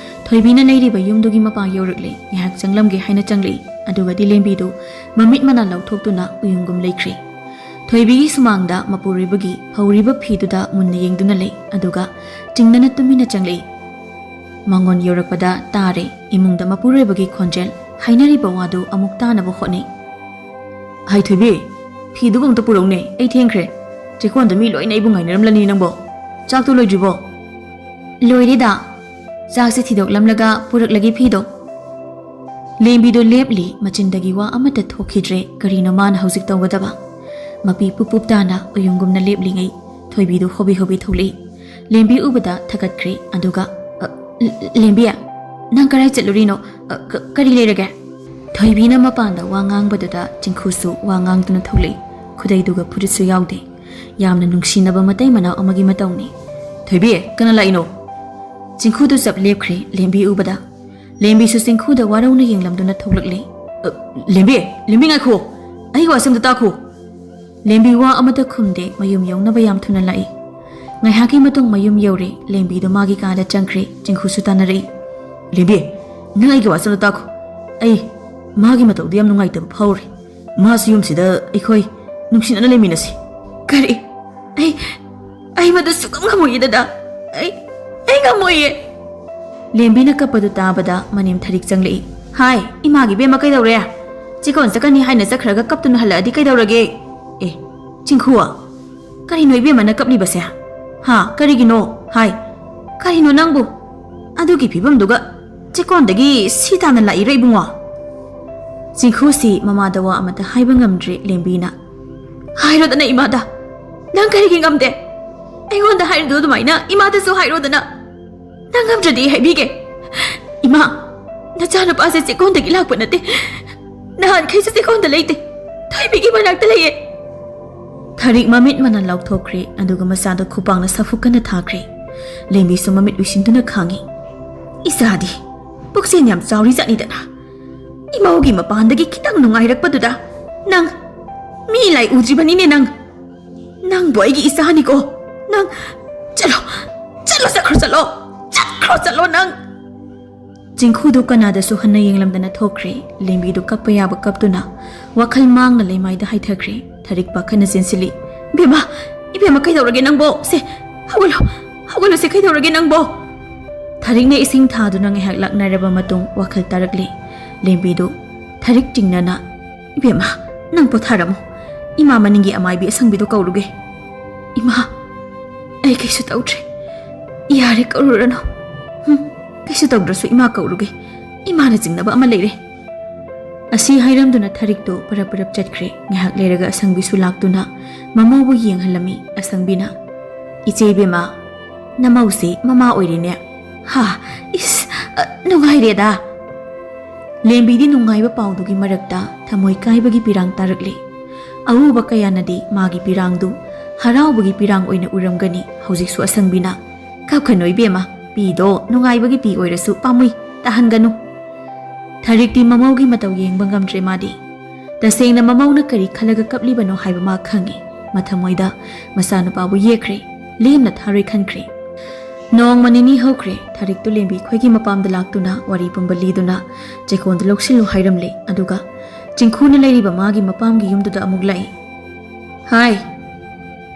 ꯊꯣꯏꯕꯤꯅ ꯂꯩꯔꯤꯕ ꯌꯨꯝꯗꯨꯒꯤ ꯃꯄꯥ ꯌꯧꯔꯛꯂꯦ꯫ ꯉꯥꯏꯍꯥꯛ ꯆꯪꯂꯝꯒꯦ ꯍꯥꯏꯅ ꯆꯪꯂꯛꯏ꯫ ꯑꯗꯨꯒꯗꯤ ꯂꯦꯝꯕꯤꯗꯨ ꯃꯃꯤꯠ ꯃꯅꯥ ꯂꯥꯎꯊꯣꯛꯇꯨꯅ ꯎꯌꯨꯡꯒꯨꯝ ꯂꯩꯈ꯭ꯔꯦ꯫ ꯊꯣꯏꯕꯤꯒꯤ ꯁꯨꯃꯥꯡꯗ ꯃꯄꯨꯔꯣꯏꯕꯒꯤ ꯐꯧꯔꯤꯕ ꯐꯤꯗꯨꯗ ꯃꯨꯟꯅ ꯌꯦꯡꯗꯨꯅ ꯂꯩ꯫ ꯑꯗꯨꯒ ꯆꯤꯡꯅꯅ ꯇꯨꯃꯤꯟꯅ ꯆꯪꯂꯛꯏ꯫ ꯃꯉꯣꯟ ꯌꯧꯔꯛꯄꯗ ꯇꯥꯔꯦ ꯏꯃꯨꯡꯗ ꯃꯄꯨꯔꯣꯏꯕꯒꯤ ꯈꯣꯟꯖꯦꯜ꯫ ꯍꯥꯏꯅꯔꯤꯕ ꯋꯥꯗꯨ ꯑꯃꯨꯛ ꯇꯥꯅꯕ ꯍꯣꯠꯅꯩ꯫ "ꯍꯥꯏ ꯊꯣꯏꯕꯤ, ꯐꯤꯗꯨꯕꯨ ꯑꯝꯇ ꯄꯨꯔꯛꯎꯅꯦ, ꯑꯩ ꯊꯦꯡꯈ꯭ꯔꯦ꯫ ꯆꯦꯛꯀꯣꯟꯗ ꯃꯤ ꯂꯣꯏꯅ ꯑꯩꯕꯨ ꯉꯥꯏꯅꯔꯝꯂꯅꯤ ꯅꯪꯕꯣ꯫ ꯆꯥꯛꯇꯣ ꯂꯣꯏꯗ꯭ꯔꯤꯕꯣ?" "ꯂꯣꯏꯔꯦꯗ꯫ ꯆꯥꯛꯁꯦ ꯊꯤꯗꯣꯛꯂꯝꯂꯒ ꯄꯨꯔꯛꯂꯒꯦ ꯐꯤꯗꯣ꯫" ꯂꯦꯝꯕꯤꯗꯣ ꯂꯦꯞꯂꯤ, ꯃꯆꯤꯟꯗꯒꯤ ꯋꯥ ꯑꯃꯠꯇ ꯊꯣꯛꯈꯤꯗ꯭ꯔꯦ꯫ ꯀꯔꯤꯅꯣ ꯃꯥꯅ ꯍꯧꯖꯤꯛ ꯇꯧꯒꯗꯕ? ꯃꯄꯤ ꯄꯨꯞ ꯄꯨꯞ ꯇꯥꯅ ꯎꯌꯨꯡꯒꯨꯝꯅ ꯂꯦꯞꯂꯤꯉꯩ ꯊꯣꯏꯕꯤꯗꯨ ꯍꯣꯕꯦ ꯍꯣꯕꯦ ꯊꯣꯛꯂꯛꯏ꯫ ꯂꯦꯝꯕꯤ ꯎꯕꯗ ꯊꯀꯠꯈ꯭ꯔꯦ꯫ ꯑꯗꯨꯒ, "ꯑ, ꯂ-, ꯂꯦꯝꯕꯤ, ꯅꯪ ꯀꯔꯥꯏ ꯆꯠꯂꯨꯔꯤꯅꯣ? ꯑ, ꯀ-, ꯀꯔꯤ ꯂꯩꯔꯒꯦ?" ꯊꯣꯏꯕꯤꯅ ꯃꯄꯥꯟꯗ ꯋꯥ ꯉꯥꯡꯕꯗꯨꯗ ꯆꯤꯡꯈꯨꯁꯨ ꯋꯥ ꯉꯥꯡꯗꯨꯅ ꯊꯣꯛꯂꯛꯏ꯫ ꯈꯨꯗꯩꯗꯨꯒ ꯐꯨꯔꯤꯠꯁꯨ ꯌꯥꯎꯗꯦ꯫ ꯌꯥꯝꯅ ꯅꯨꯡꯁꯤꯅꯕ ꯃꯇꯩ ꯃꯅꯥꯎ ꯑꯃꯒꯤ ꯃꯇꯧꯅꯤ꯫ "ꯊꯣꯏꯕꯤ, ꯀꯅꯥ ꯂꯥꯛꯏꯅꯣ?" ꯆꯤꯡꯈꯨꯗꯨ ꯆꯞ ꯂꯦꯞꯈ꯭ꯔꯦ ꯂꯦꯝꯕꯤ ꯎꯕꯗ꯫ ꯂꯦꯝꯕꯤꯁꯨ ꯆꯤꯡꯈꯨꯗ ꯋꯥꯔꯧꯅ ꯌꯦꯡꯂꯝꯗꯨꯅ ꯊꯣꯛꯂꯛꯂꯦ꯫ "ꯑ, ꯂꯦꯝꯕꯤ, ꯂꯦꯝꯕꯤ ꯉꯥꯏꯈꯣ꯫ ꯑꯩꯒꯤ ꯋꯥꯁꯦ ꯑꯝꯇ ꯇꯥꯈꯣ꯫" ꯂꯦꯝꯕꯤ ꯋꯥ ꯑꯃꯠꯇ ꯈꯨꯝꯗꯦ, ꯃꯌꯨꯝ ꯌꯧꯅꯕ ꯌꯥꯝ ꯊꯨꯅ ꯂꯥꯛꯏ꯫ ꯉꯥꯏꯍꯥꯛꯀꯤ ꯃꯇꯨꯡ ꯃꯌꯨꯝ ꯌꯧꯔꯦ, ꯂꯦꯝꯕꯤꯗꯨ ꯃꯥꯒꯤ ꯀꯥꯗ ꯆꯪꯈ꯭ꯔꯦ, ꯆꯤꯡꯈꯨꯁꯨ ꯇꯥꯟꯅꯔꯛꯏ꯫ "ꯂꯦꯝꯕꯤ, ꯅꯪ ꯑꯩꯒꯤ ꯋꯥꯁꯦ ꯑꯝꯇ ꯇꯥꯈꯣ꯫ ꯑꯩ ꯃꯥꯒꯤ ꯃꯇꯧꯗꯨ ꯌꯥꯝ ꯅꯨꯡꯉꯥꯏꯇꯕ ꯐꯥꯎꯔꯦ꯫ ꯃꯥꯁꯨ ꯌꯨꯝꯁꯤꯗ ꯑꯩꯈꯣꯏ ꯅꯨꯡꯁꯤꯅꯅ ꯂꯩꯃꯤꯟꯅꯁꯤ꯫" "ꯀꯔꯤ? ꯑꯩ, ꯑꯩ ꯃꯗꯨ ꯁꯨꯛꯉꯝ ꯉꯝꯃꯣꯏꯌꯦ ꯗꯗꯥ꯫ ꯑꯩ, ꯑꯩ ꯉꯝꯃꯣꯏꯌꯦ꯫" ꯂꯦꯝꯕꯤꯅ ꯀꯞꯄꯗꯨ ꯇꯥꯕꯗ ꯃꯅꯦꯝ ꯊꯔꯤꯛ ꯆꯪꯂꯛꯏ꯫ "ꯍꯥꯏ, ꯏꯃꯥꯒꯤ ꯏꯕꯦꯝꯃ ꯀꯩꯗꯧꯔꯦ? ꯆꯦꯛꯀꯣꯟ ꯆꯠꯀꯅꯤ ꯍꯥꯏꯅ ꯆꯠꯈ꯭ꯔꯒ ꯀꯞꯇꯨꯅ ꯍꯜꯂꯛꯑꯗꯤ ꯀꯩꯗꯧꯔꯒꯦ? ꯑꯦ, ꯆꯤꯡꯈꯨ, ꯀꯔꯤꯅꯣ ꯏꯕꯦꯝꯃꯅ ꯀꯞꯂꯤꯕꯁꯦ? ꯍꯥ, ꯀꯔꯤꯒꯤꯅꯣ? ꯍꯥꯏ, ꯀꯔꯤꯅꯣ ꯅꯪꯕꯨ? ꯑꯗꯨꯒꯤ ꯐꯤꯕꯝꯗꯨꯒ ꯆꯦꯛꯀꯣꯟꯗꯒꯤ ꯁꯤ ꯇꯥꯅ ꯂꯥꯛꯏꯔꯣ ꯏꯕꯨꯡꯉꯣ?" ꯆꯤꯡꯈꯨꯁꯤ ꯃꯃꯥꯗ ꯋꯥ ꯑꯃꯠꯇ ꯍꯥꯏꯕ ꯉꯝꯗ꯭ꯔꯦ ꯂꯦꯝꯕꯤꯅ꯫ "ꯍꯥꯏꯔꯣꯗꯅ ꯏꯃꯥꯗ꯫ ꯅꯪ ꯀꯔꯤꯒꯤ ꯉꯝꯗꯦ? ꯑꯩꯉꯣꯟꯗ ꯍꯥꯏꯔꯤꯗꯨ ꯑꯗꯨꯃꯥꯏꯅ ꯏꯃꯥꯗꯁꯨ ꯍꯥꯏꯔꯣꯗꯅ꯫ ꯅꯪ ꯉꯝꯗ꯭ꯔꯗꯤ ꯑꯩ ꯍꯥꯏꯕꯤꯒꯦ꯫ ꯏꯃꯥ, ꯅꯆꯥꯅꯨꯄꯥꯁꯦ ꯆꯦꯛꯀꯣꯟꯗꯒꯤ ꯂꯥꯛꯄ ꯅꯠꯇꯦ꯫ ꯅꯍꯥꯟꯈꯩꯁꯨ ꯆꯦꯛꯀꯣꯟꯗ ꯂꯩꯇꯦ꯫ ꯊꯣꯏꯕꯤꯒꯤ ꯃꯅꯥꯛꯇ ꯂꯩꯌꯦ꯫" ꯊꯔꯤꯛ ꯃꯃꯤꯠ ꯃꯅꯥ ꯂꯥꯎꯊꯣꯛꯈ꯭ꯔꯦ, ꯑꯗꯨꯒ ꯃꯆꯥꯗ ꯈꯨꯄꯥꯛꯅ ꯁꯥꯐꯨ ꯀꯟꯅ ꯊꯥꯈ꯭ꯔꯦ꯫ ꯂꯦꯝꯕꯤꯁꯨ ꯃꯃꯤꯠ ꯎꯏꯁꯤꯟꯗꯨꯅ ꯈꯥꯡꯉꯤ꯫ "ꯏꯆꯥꯗꯤ ꯄꯨꯛꯆꯦꯜ ꯌꯥꯝ ꯆꯥꯎꯔꯤ ꯖꯥꯠꯅꯤꯗꯅ꯫ ꯏꯃꯧꯒꯤ ꯃꯄꯥꯟꯗꯒꯤ ꯈꯤꯇꯪ ꯅꯨꯡꯉꯥꯏꯔꯛꯄꯗꯨꯗ ꯅꯪ ꯃꯤ ꯂꯥꯏ ꯎꯗ꯭ꯔꯤꯕꯅꯤꯅꯦ ꯅꯪ꯫ ꯅꯪꯕꯨ ꯑꯩꯒꯤ ꯏꯆꯥꯅꯤꯀꯣ꯫ ꯅꯪ ꯆꯠꯂꯣ, ꯆꯠꯂꯣ, ꯆꯠꯈ꯭ꯔꯣ, ꯆꯠꯂꯣ, ꯆꯠꯈ꯭ꯔꯣ꯫ ꯆꯠꯂꯣ ꯅꯪ꯫ ꯆꯤꯡꯈꯨꯗꯨ ꯀꯅꯥꯗꯁꯨ ꯍꯟꯅ ꯌꯦꯡꯂꯝꯗꯅ ꯊꯣꯛꯈ꯭ꯔꯦ꯫ ꯂꯦꯝꯕꯤꯗꯨ ꯀꯞꯄ ꯌꯥꯕ ꯀꯞꯇꯨꯅ ꯋꯥꯈꯜ ꯃꯥꯡꯅ ꯂꯩꯃꯥꯏꯗ ꯍꯥꯏꯊꯈ꯭ꯔꯦ꯫ ꯊꯔꯤꯛ ꯄꯥꯈꯠꯅ ꯆꯦꯟꯁꯤꯜꯂꯤ꯫ "ꯏꯕꯦꯝꯃ, ꯏꯕꯦꯝꯃ, ꯀꯩꯗꯧꯔꯒꯦ ꯅꯪꯕꯣ? ꯁꯦ, ꯍꯧꯒꯠꯂꯣ, ꯍꯧꯒꯠꯂꯣ, ꯁꯦ, ꯀꯩꯗꯧꯔꯒꯦ ꯅꯪꯕꯣ?" ꯊꯔꯤꯛꯅ ꯏꯁꯤꯡ ꯊꯥꯗꯨꯅ ꯉꯥꯏꯍꯥꯛ ꯂꯥꯛꯅꯔꯕ ꯃꯇꯨꯡ ꯋꯥꯈꯜ ꯇꯥꯔꯛꯂꯦ꯫ ꯂꯦꯝꯕꯤꯗꯨ ꯊꯔꯤꯛ ꯆꯤꯡꯅꯅ, "ꯏꯕꯦꯝꯃ, ꯅꯪ ꯄꯣꯊꯥꯔꯝꯃꯣ꯫ ꯏꯃꯥ ꯃꯅꯤꯡꯒꯤ ꯑꯃꯥꯏꯕꯤ ꯑꯁꯪꯕꯤꯗꯣ ꯀꯧꯔꯨꯒꯦ꯫" "ꯏꯃꯥ, ꯑꯩ ꯀꯩꯁꯨ ꯇꯧꯗ꯭ꯔꯦ꯫ ꯌꯥꯔꯦ, ꯀꯧꯔꯨꯔꯅꯨ꯫ ꯍꯨꯝ, ꯀꯩꯁꯨ ꯇꯧꯗ꯭ꯔꯁꯨ ꯏꯃꯥ ꯀꯧꯔꯨꯒꯦ꯫ ꯏꯃꯥꯅ ꯆꯤꯡꯅꯕ ꯑꯃ ꯂꯩꯔꯦ꯫" ꯑꯁꯤ ꯍꯥꯏꯔꯝꯗꯨꯅ ꯊꯔꯤꯛꯇꯨ ꯄꯔꯞ ꯄꯔꯞ ꯆꯠꯈ꯭ꯔꯦ꯫ ꯉꯥꯏꯍꯥꯛ ꯂꯩꯔꯒ ꯑꯁꯪꯕꯤꯁꯨ ꯂꯥꯛꯇꯨꯅ ꯃꯃꯧꯕꯨ ꯌꯦꯡꯍꯜꯂꯝꯃꯤ꯫ ꯑꯁꯪꯕꯤꯅ, "ꯏꯆꯦ ꯏꯕꯦꯝꯃ, ꯅꯃꯧꯁꯦ ꯃꯃꯥ ꯑꯣꯏꯔꯦꯅꯦ꯫ ꯍꯥ, ꯏꯁ, ꯑ, ꯅꯨꯡꯉꯥꯏꯔꯦꯗ꯫" ꯂꯦꯝꯕꯤꯗꯤ ꯅꯨꯡꯉꯥꯏꯕ ꯄꯥꯎꯗꯨꯒꯤ ꯃꯔꯛꯇ ꯊꯃꯣꯏ ꯀꯥꯏꯕꯒꯤ ꯄꯤꯔꯥꯡ ꯇꯥꯔꯛꯂꯦ꯫ ꯑꯎꯕ ꯀꯌꯥꯅꯗꯤ ꯃꯥꯒꯤ ꯄꯤꯔꯥꯡꯗꯨ ꯍꯔꯥꯎꯕꯒꯤ ꯄꯤꯔꯥꯡ ꯑꯣꯏꯅ ꯎꯔꯝꯒꯅꯤ꯫ ꯍꯧꯖꯤꯛꯁꯨ ꯑꯁꯪꯕꯤꯅ, "ꯀꯞꯈꯅꯨ ꯏꯕꯦꯝꯃ, ꯄꯤꯗꯣ ꯅꯨꯡꯉꯥꯏꯕꯒꯤ ꯄꯤ ꯑꯣꯏꯔꯁꯨ ꯄꯥꯝꯃꯨꯏ, ꯇꯥꯍꯟꯒꯅꯨ꯫" ꯊꯔꯤꯛꯇꯤ ꯃꯃꯧꯒꯤ ꯃꯇꯧ ꯌꯦꯡꯕ ꯉꯝꯗ꯭ꯔꯦ ꯃꯥꯗꯤ꯫ ꯇꯁꯦꯡꯅ ꯃꯃꯧꯅ ꯀꯔꯤ ꯈꯜꯂꯒ ꯀꯞꯂꯤꯕꯅꯣ ꯍꯥꯏꯕ ꯃꯥ ꯈꯪꯏ꯫ ꯃꯊꯃꯣꯏꯗ ꯃꯆꯥꯅꯨꯄꯥꯕꯨ ꯌꯦꯛꯈ꯭ꯔꯦ, ꯂꯦꯝꯅ ꯊꯥꯔꯣꯏ ꯈꯟꯈ꯭ꯔꯦ꯫ ꯅꯣꯡꯃ ꯅꯤꯅꯤ ꯍꯧꯈ꯭ꯔꯦ, ꯊꯔꯤꯛꯇꯨ ꯂꯦꯝꯕꯤ ꯈꯣꯏꯒꯤ ꯃꯄꯥꯝꯗ ꯂꯥꯛꯇꯨꯅ ꯋꯥꯔꯤ ꯄꯨꯝꯕ ꯂꯤꯗꯨꯅ ꯆꯦꯀꯣꯟꯗꯨ ꯂꯧꯁꯤꯜꯂꯨ ꯍꯥꯏꯔꯝꯂꯦ꯫ ꯑꯗꯨꯒ ꯆꯤꯡꯈꯨꯅ ꯂꯩꯔꯤꯕ ꯃꯥꯒꯤ ꯃꯄꯥꯝꯒꯤ ꯌꯨꯝꯗꯨꯗ ꯑꯃꯨꯛ ꯂꯥꯛꯏ꯫ "ꯍꯥꯏ,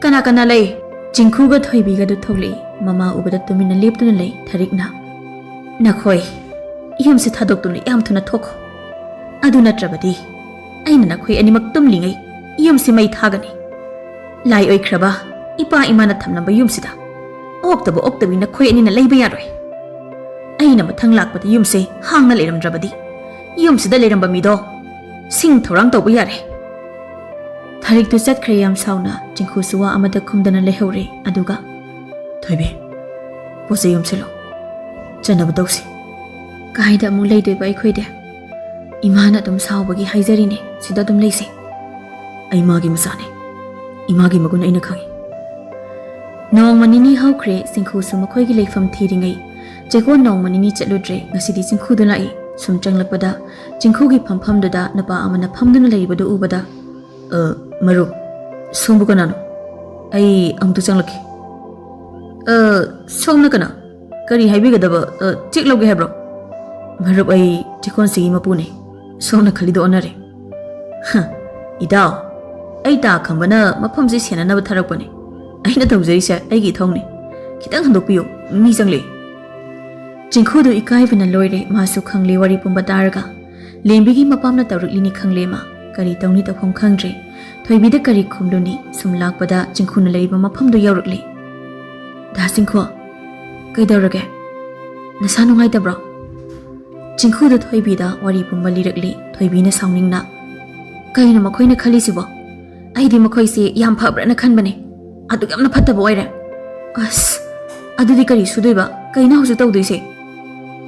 ꯀꯅꯥ ꯀꯅꯥ ꯂꯩ?" ꯆꯤꯡꯈꯨꯒ ꯊꯣꯏꯕꯤꯒꯗꯨ ꯊꯣꯛꯂꯛꯏ꯫ ꯃꯃꯥ ꯎꯕꯗ ꯇꯨꯃꯤꯟꯅ ꯂꯦꯞꯇꯨꯅ ꯂꯩ ꯊꯔꯤꯛꯅ꯫ "ꯅꯈꯣꯏ ꯌꯨꯝꯁꯤ ꯊꯥꯗꯣꯛꯇꯨꯅ ꯌꯥꯝ ꯊꯨꯅ ꯊꯣꯛꯈꯣ꯫ ꯑꯗꯨ ꯅꯠꯇ꯭ꯔꯕꯗꯤ ꯑꯩꯅ ꯅꯈꯣꯏ ꯑꯅꯤꯃꯛ ꯇꯨꯝꯂꯤꯉꯩ ꯌꯨꯝꯁꯤ ꯃꯩ ꯊꯥꯒꯅꯤ꯫ ꯂꯥꯏ ꯑꯣꯏꯈ꯭ꯔꯕ ꯏꯄꯥ ꯏꯃꯥꯅ ꯊꯝꯂꯝꯕ ꯌꯨꯝꯁꯤꯗ ꯑꯣꯛꯇꯕ ꯑꯣꯛꯇꯕꯤ ꯅꯈꯣꯏ ꯑꯅꯤꯅ ꯂꯩꯕ ꯌꯥꯔꯣꯏ꯫ ꯑꯩꯅ ꯃꯊꯪ ꯂꯥꯛꯄꯗ ꯌꯨꯝꯁꯦ ꯍꯥꯡꯅ ꯂꯩꯔꯝꯗ꯭ꯔꯕꯗꯤ ꯌꯨꯝꯁꯤꯗ ꯂꯩꯔꯝꯕ ꯃꯤꯗꯣ ꯁꯤꯡ ꯊꯧꯔꯥꯡ ꯇꯧꯕ ꯌꯥꯔꯦ꯫" ꯊꯔꯤꯛꯇꯨ ꯆꯠꯈ꯭ꯔꯦ ꯌꯥꯝ ꯁꯥꯎꯅ꯫ ꯆꯤꯡꯈꯨꯁꯨ ꯋꯥ ꯑꯃꯠꯇ ꯈꯨꯝꯗꯅ ꯂꯩꯍꯧꯔꯦ꯫ ꯑꯗꯨꯒ, "ꯊꯣꯏꯕꯤ, ꯄꯣꯠ ꯆꯩ ꯌꯣꯝꯁꯤꯜꯂꯣ꯫ ꯆꯠꯅꯕ ꯇꯧꯁꯤ꯫" "ꯀꯥꯏꯗ ꯑꯃꯨꯛ ꯂꯩꯗꯣꯏꯕ ꯑꯩꯈꯣꯏꯗꯤ? ꯏꯃꯥꯅ ꯑꯗꯨꯝ ꯁꯥꯎꯕꯒꯤ ꯍꯥꯏꯖꯔꯤꯅꯦ, ꯁꯤꯗ ꯑꯗꯨꯝ ꯂꯩꯁꯤ꯫" "ꯑꯩ ꯃꯥꯒꯤ ꯃꯆꯥꯅꯦ꯫ ꯏꯃꯥꯒꯤ ꯃꯒꯨꯟ ꯑꯩꯅ ꯈꯪꯏ꯫" ꯅꯣꯡꯃ ꯅꯤꯅꯤ ꯍꯧꯈ꯭ꯔꯦ, ꯆꯤꯡꯈꯨꯁꯨ ꯃꯈꯣꯏꯒꯤ ꯂꯩꯐꯝ ꯊꯤꯔꯤꯉꯩ꯫ ꯆꯦꯀꯣꯟ ꯅꯣꯡꯃ ꯅꯤꯅꯤ ꯆꯠꯂꯨꯗ꯭ꯔꯦ꯫ ꯉꯁꯤꯗꯤ ꯆꯤꯡꯈꯨꯗꯨ ꯂꯥꯛꯏ꯫ ꯁꯨꯝ ꯆꯪꯂꯛꯄꯗ ꯆꯤꯡꯈꯨꯒꯤ ꯐꯝꯐꯝꯗꯨꯗ ꯅꯨꯄꯥ ꯑꯃꯅ ꯐꯝꯗꯨꯅ ꯂꯩꯔꯤꯕꯗꯨ ꯎꯕꯗ, "ꯑ, ꯃꯔꯨꯞ, ꯁꯣꯝꯕꯨ ꯀꯅꯥꯅꯣ? ꯑꯩ ꯑꯃꯨꯛꯇ ꯆꯪꯂꯛꯈꯤ꯫" "ꯑ, ꯁꯣꯝꯅ ꯀꯅꯥ?" "ꯀꯔꯤ ꯍꯥꯏꯕꯤꯒꯗꯕ? ꯑ, ꯆꯦꯛ ꯂꯧꯒꯦ ꯍꯥꯏꯕ꯭ꯔꯣ?" "ꯃꯔꯨꯞ, ꯑꯩ ꯆꯦꯛꯀꯣꯟꯁꯤꯒꯤ ꯃꯄꯨꯅꯦ꯫ ꯁꯣꯝꯅ ꯈꯜꯂꯤꯗꯣ ꯑꯣꯟꯅꯔꯦ꯫" "ꯍ, ꯏꯇꯥꯎ, ꯑꯩ ꯇꯥ ꯈꯪꯕꯅ ꯃꯐꯝꯁꯤ ꯁꯦꯟꯅꯅꯕ ꯊꯥꯔꯛꯄꯅꯦ꯫ ꯑꯩꯅ ꯇꯧꯖꯔꯤꯁꯦ ꯑꯩꯒꯤ ꯏꯊꯧꯅꯦ꯫ ꯈꯤꯇꯪ ꯍꯟꯗꯣꯛꯄꯤꯌꯨ, ꯃꯤ ꯆꯪꯂꯦ꯫" ꯆꯤꯡꯈꯨꯗꯨ ꯏꯀꯥꯏꯕꯅ ꯂꯣꯏꯔꯦ꯫ ꯃꯥꯁꯨ ꯈꯪꯂꯦ ꯋꯥꯔꯤ ꯄꯨꯝꯕ ꯇꯥꯔꯒ꯫ ꯂꯦꯝꯕꯤꯒꯤ ꯃꯄꯥꯝꯅ ꯇꯧꯔꯛꯂꯤꯅꯤ ꯈꯪꯂꯦ ꯃꯥ꯫ ꯀꯔꯤ ꯇꯧꯅꯤ ꯇꯧꯐꯝ ꯈꯪꯗ꯭ꯔꯦ꯫ ꯊꯣꯏꯕꯤꯗ ꯀꯔꯤ ꯈꯨꯝꯂꯨꯅꯤ? ꯁꯨꯝ ꯂꯥꯛꯄꯗ ꯆꯤꯡꯈꯨꯅ ꯂꯩꯔꯤꯕ ꯃꯐꯝꯗꯨ ꯌꯧꯔꯛꯂꯦ꯫ "ꯗꯥ ꯆꯤꯡꯈꯨ, ꯀꯩꯗꯧꯔꯒꯦ? ꯅꯁꯥ ꯅꯨꯡꯉꯥꯏꯇꯕ꯭ꯔꯣ?" ꯆꯤꯡꯈꯨꯗ ꯊꯣꯏꯕꯤꯗ ꯋꯥꯔꯤ ꯄꯨꯝꯕ ꯂꯤꯔꯛꯂꯤ꯫ ꯊꯣꯏꯕꯤꯅ ꯁꯥꯎꯅꯤꯡꯅ, "ꯀꯩꯅꯣ ꯃꯈꯣꯏꯅ ꯈꯜꯂꯤꯁꯤꯕꯣ? ꯑꯩꯗꯤ ꯃꯈꯣꯏꯁꯦ ꯌꯥꯝ ꯐꯕ꯭ꯔꯅ ꯈꯟꯕꯅꯦ꯫ ꯑꯗꯨꯛ ꯌꯥꯝꯅ ꯐꯠꯇꯕ ꯑꯣꯏꯔꯦ꯫ ꯑꯁ, ꯑꯗꯨꯗꯤ ꯀꯔꯤ ꯁꯨꯗꯣꯏꯕ? ꯀꯩꯅꯣ ꯍꯧꯖꯤꯛ ꯇꯧꯗꯣꯏꯁꯦ?"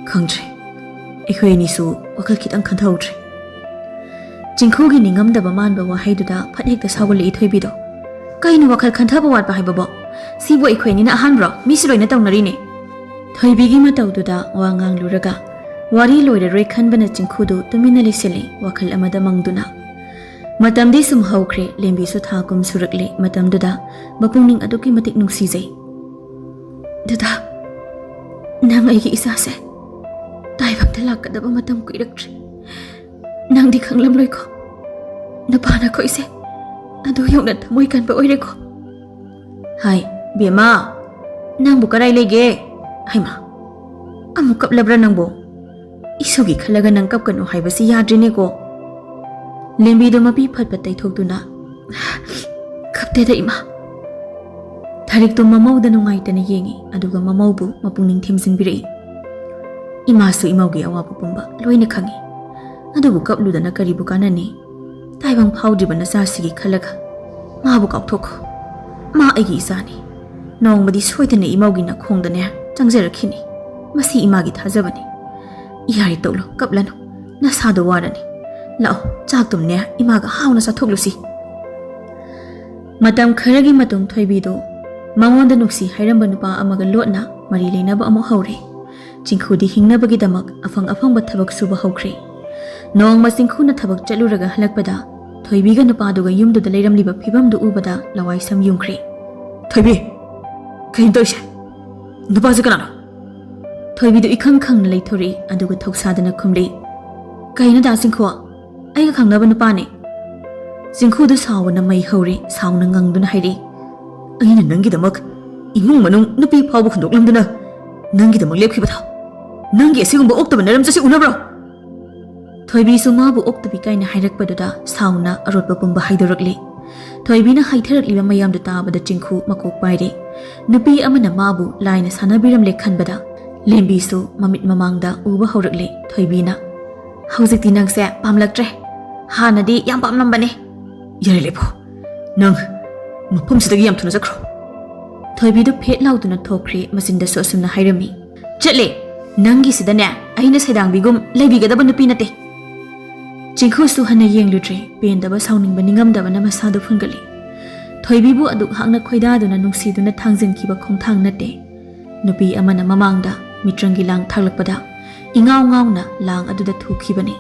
"ꯈꯪꯗ꯭ꯔꯦ꯫ ꯑꯩꯈꯣꯏ ꯑꯅꯤꯁꯨ ꯋꯥꯈꯜ ꯈꯤꯇꯪ ꯈꯟꯊꯍꯧꯗ꯭ꯔꯦ꯫" ꯆꯤꯡꯈꯨꯒꯤ ꯅꯤꯡꯉꯝꯗꯕ ꯃꯥꯟꯕ ꯋꯥꯍꯩꯗꯨꯗ ꯐꯠ ꯍꯦꯛꯇ ꯁꯥꯎꯒꯠꯂꯛꯏ ꯊꯣꯏꯕꯤꯗꯣ꯫ "ꯀꯩꯅꯣ ꯋꯥꯈꯜ ꯈꯟꯊꯕ ꯋꯥꯠꯄ ꯍꯥꯏꯕꯕꯣ? ꯁꯤꯕꯨ ꯑꯩꯈꯣꯏ ꯑꯅꯤꯅ ꯑꯍꯥꯟꯕ꯭ꯔꯣ? ꯃꯤꯁꯨ ꯂꯣꯏꯅ ꯇꯧꯅꯔꯤꯅꯦ꯫" ꯊꯣꯏꯕꯤꯒꯤ ꯃꯇꯧꯗꯨꯗ ꯋꯥ ꯉꯥꯡꯂꯨꯔꯒ ꯋꯥꯔꯤ ꯂꯣꯏꯔꯔꯣꯏ ꯈꯟꯕꯅ ꯆꯤꯡꯈꯨꯗꯨ ꯇꯨꯃꯤꯟꯅ ꯂꯩꯁꯤꯜꯂꯤ, ꯋꯥꯈꯜ ꯑꯃꯗ ꯃꯪꯗꯨꯅ꯫ ꯃꯇꯝꯗꯤ ꯁꯨꯝ ꯍꯧꯈ꯭ꯔꯦ, ꯂꯦꯝꯕꯤꯁꯨ ꯊꯥ ꯀꯨꯝ ꯁꯨꯔꯛꯂꯦ꯫ ꯃꯇꯝꯗꯨꯗ ꯃꯄꯨꯛꯅꯤꯡ ꯑꯗꯨꯛꯀꯤ ꯃꯇꯤꯛ ꯅꯨꯡꯁꯤꯖꯩ꯫ "ꯗꯗꯥ, ꯅꯪ ꯑꯩꯒꯤ ꯏꯆꯥꯁꯦ ꯇꯥꯏꯕꯪꯗ ꯂꯥꯛꯀꯗꯕ ꯃꯇꯝ ꯀꯨꯏꯔꯛꯇ꯭ꯔꯦ꯫ ꯅꯪꯗꯤ ꯈꯪꯂꯝꯂꯣꯏꯀꯣ? ꯅꯄꯥ ꯅꯈꯣꯏꯁꯦ ꯑꯗꯨ ꯌꯧꯅ ꯊꯃꯣꯏ ꯀꯟꯕ ꯑꯣꯏꯔꯦꯀꯣ꯫" "ꯍꯥꯏ, ꯕꯦꯝꯃ, ꯅꯪꯕꯨ ꯀꯔꯥꯏ ꯂꯩꯒꯦ? ꯍꯩꯃꯥ, ꯑꯃꯨꯛ ꯀꯞꯂꯕ꯭ꯔꯥ ꯅꯪꯕꯨ? ꯏꯁꯨꯒꯤ ꯈꯜꯂꯒ ꯅꯪ ꯀꯞꯀꯅꯨ ꯍꯥꯏꯕꯁꯤ ꯌꯥꯗ꯭ꯔꯦꯅꯦꯀꯣ꯫" ꯂꯦꯝꯕꯤꯗꯨ ꯃꯄꯤ ꯐꯠ ꯐꯠ ꯇꯩꯊꯣꯛꯇꯨꯅ, "ꯀꯞꯇꯦꯗ, ꯏꯃꯥ꯫" ꯊꯥꯔꯤꯛꯇꯨ ꯃꯃꯧꯗ ꯅꯨꯡꯉꯥꯏꯇꯅ ꯌꯦꯡꯉꯤ, ꯑꯗꯨꯒ ꯃꯃꯧꯕꯨ ꯃꯄꯨꯛꯅꯤꯡ ꯊꯦꯝꯖꯤꯟꯕꯤꯔꯛꯏ꯫ "ꯏꯃꯥꯁꯨ ꯏꯃꯧꯒꯤ ꯑꯋꯥꯕ ꯄꯨꯝꯕ ꯂꯣꯏꯅ ꯈꯪꯉꯤ, ꯑꯗꯨꯕꯨ ꯀꯞꯂꯨꯗꯅ ꯀꯔꯤꯕꯨ ꯀꯥꯟꯅꯅꯤ? ꯇꯥꯏꯕꯪ ꯐꯥꯎꯗ꯭ꯔꯤꯕ ꯅꯆꯥꯁꯤꯒꯤ ꯈꯜꯂꯒ ꯃꯥꯕꯨ ꯀꯥꯎꯊꯣꯛꯈꯣ꯫ ꯃꯥ ꯑꯩꯒꯤ ꯏꯆꯥꯅꯤ꯫ ꯅꯣꯡꯃꯗꯤ ꯁꯣꯏꯗꯅ ꯏꯃꯧꯒꯤ ꯅꯈꯣꯡꯗꯅꯦ ꯆꯪꯖꯔꯛꯈꯤꯅꯤ꯫ ꯃꯁꯤ ꯏꯃꯥꯒꯤ ꯊꯥꯖꯕꯅꯤ꯫ ꯌꯥꯔꯦ, ꯇꯣꯛꯂꯣ, ꯀꯞꯂꯅꯨ꯫ ꯅꯁꯥꯗꯣ ꯋꯥꯔꯅꯤ꯫ ꯂꯥꯛꯑꯣ, ꯆꯥꯛꯇꯨꯝꯅꯦ ꯏꯃꯥꯒ ꯍꯥꯎꯅ ꯆꯥꯊꯣꯛꯂꯨꯁꯤ꯫" ꯃꯇꯝ ꯈꯔꯒꯤ ꯃꯇꯨꯡ ꯊꯣꯏꯕꯤꯗꯨ ꯃꯉꯣꯟꯗ ꯅꯨꯡꯁꯤ ꯍꯥꯏꯔꯝꯕ ꯅꯨꯄꯥ ꯑꯃꯒ ꯂꯣꯠꯅ ꯃꯔꯤ ꯂꯩꯅꯕ ꯑꯃꯨꯛ ꯍꯧꯔꯦ꯫ ꯆꯤꯡꯈꯨꯗꯤ ꯍꯤꯡꯅꯕꯒꯤꯗꯃꯛ ꯑꯐꯪ ꯑꯐꯪꯕ ꯊꯕꯛ ꯁꯨꯕ ꯍꯧꯈ꯭ꯔꯦ꯫ ꯅꯣꯡꯃ ꯆꯤꯡꯈꯨꯅ ꯊꯕꯛ ꯆꯠꯂꯨꯔꯒ ꯍꯜꯂꯛꯄꯗ ꯊꯣꯏꯕꯤꯒ ꯅꯨꯄꯥꯗꯨꯒ ꯌꯨꯝꯗꯨꯗ ꯂꯩꯔꯝꯂꯤꯕ ꯐꯤꯕꯝꯗꯨ ꯎꯕꯗ ꯂꯋꯥꯏ ꯁꯝ ꯌꯨꯡꯈ꯭ꯔꯦ꯫ "ꯊꯣꯏꯕꯤ, ꯀꯩꯅꯣ ꯇꯧꯔꯤꯁꯦ? ꯅꯨꯄꯥꯁꯦ ꯀꯅꯥꯅꯣ? ꯊꯣꯏꯕꯤꯗꯨ ꯏꯈꯪ ꯈꯪꯅ ꯂꯩꯊꯣꯔꯛꯏ, ꯑꯗꯨꯒ ꯊꯧꯁꯥꯗꯅ ꯈꯨꯝꯂꯤ, "ꯀꯩꯅꯣ ꯗꯥ ꯆꯤꯡꯈꯨ? ꯑꯩꯒ ꯈꯪꯅꯕ ꯅꯨꯄꯥꯅꯦ?" ꯆꯤꯡꯈꯨꯗꯨ ꯁꯥꯎꯕꯅ ꯃꯩ ꯍꯧꯔꯦ꯫ ꯁꯥꯎꯅ ꯉꯪꯗꯨꯅ ꯍꯥꯏꯔꯛꯏ, "ꯑꯩꯅ ꯅꯪꯒꯤꯗꯃꯛ ꯏꯃꯨꯡ ꯃꯅꯨꯡ ꯅꯨꯄꯤ ꯐꯥꯎꯕ ꯍꯨꯟꯗꯣꯛꯂꯝꯗꯨꯅ ꯅꯪꯒꯤꯗꯃꯛ ꯂꯦꯞꯈꯤꯕꯗꯣ, ꯅꯪꯒꯤ ꯑꯁꯤꯒꯨꯝꯕ ꯑꯣꯛꯇꯕ ꯅꯔꯝꯆꯠꯁꯤ ꯎꯅꯕ꯭ꯔꯣ?" ꯊꯣꯏꯕꯤꯁꯨ ꯃꯥꯕꯨ ꯑꯣꯛꯇꯕꯤ ꯀꯥꯏꯅ ꯍꯥꯏꯔꯛꯄꯗꯨꯗ ꯁꯥꯎꯅ ꯑꯔꯣꯠꯄ ꯄꯨꯝꯕ ꯍꯥꯏꯗꯣꯔꯛꯂꯤ꯫ ꯊꯣꯏꯕꯤꯅ ꯍꯥꯏꯊꯔꯛꯂꯤꯕ ꯃꯌꯥꯝꯗꯨ ꯇꯥꯕꯗ ꯆꯤꯡꯈꯨ ꯃꯀꯣꯛ ꯄꯥꯏꯔꯦ꯫ ꯅꯨꯄꯤ ꯑꯃꯅ ꯃꯥꯕꯨ ꯂꯥꯏꯅ ꯁꯥꯟꯅꯕꯤꯔꯝꯂꯦ ꯈꯟꯕꯗ ꯂꯦꯝꯕꯤꯁꯨ ꯃꯃꯤꯠ ꯃꯃꯥꯡꯗ ꯎꯕ ꯍꯧꯔꯛꯂꯦ꯫ ꯊꯣꯏꯕꯤꯅ, "ꯍꯧꯖꯤꯛꯇꯤ ꯅꯪꯁꯦ ꯄꯥꯝꯂꯛꯇ꯭ꯔꯦ꯫ ꯍꯥꯟꯅꯗꯤ ꯌꯥꯝ ꯄꯥꯝꯂꯝꯕꯅꯦ꯫ ꯌꯥꯔꯦ ꯂꯦꯞꯄꯣ꯫ ꯅꯪ ꯃꯐꯝꯁꯤꯗꯒꯤ ꯌꯥꯝ ꯊꯨꯅ ꯆꯠꯈ꯭ꯔꯣ꯫" ꯊꯣꯏꯕꯤꯗꯨ ꯐꯦꯠ ꯂꯥꯎꯗꯨꯅ ꯊꯣꯛꯈ꯭ꯔꯦ꯫ ꯃꯆꯤꯟꯗꯁꯨ ꯑꯁꯨꯝꯅ ꯍꯥꯏꯔꯝꯃꯤ, "ꯆꯠꯂꯦ꯫ ꯅꯪꯒꯤꯁꯤꯗꯅꯦ ꯑꯩꯅ ꯁꯩꯗꯥꯡꯕꯤꯒꯨꯝ ꯂꯩꯕꯤꯒꯗꯕ ꯅꯨꯄꯤ ꯅꯠꯇꯦ꯫" ꯆꯤꯡꯈꯨꯁꯨ ꯍꯟꯅ ꯌꯦꯡꯂꯨꯗ꯭ꯔꯦ꯫ ꯄꯦꯟꯗꯕ, ꯁꯥꯎꯅꯤꯡꯕ, ꯅꯤꯡꯉꯝꯗꯕꯅ ꯃꯁꯥꯗꯨ ꯐꯨꯟꯒꯠꯂꯤ꯫ ꯊꯣꯏꯕꯤꯕꯨ ꯑꯗꯨꯛ ꯍꯥꯛꯅ ꯈꯣꯏꯗꯥꯗꯨꯅ ꯅꯨꯡꯁꯤꯗꯨꯅ ꯊꯥꯡꯖꯤꯟꯈꯤꯕ ꯈꯣꯡꯊꯥꯡ ꯅꯠꯇꯦ꯫ ꯅꯨꯄꯤ ꯑꯃꯅ ꯃꯃꯥꯡꯗ ꯃꯤꯇ꯭ꯔꯪꯒꯤ ꯂꯥꯡ ꯊꯥꯛꯂꯛꯄꯗ ꯏꯉꯥꯎ ꯉꯥꯎꯅ ꯂꯥꯡ ꯑꯗꯨꯗ ꯊꯨꯈꯤꯕꯅꯤ꯫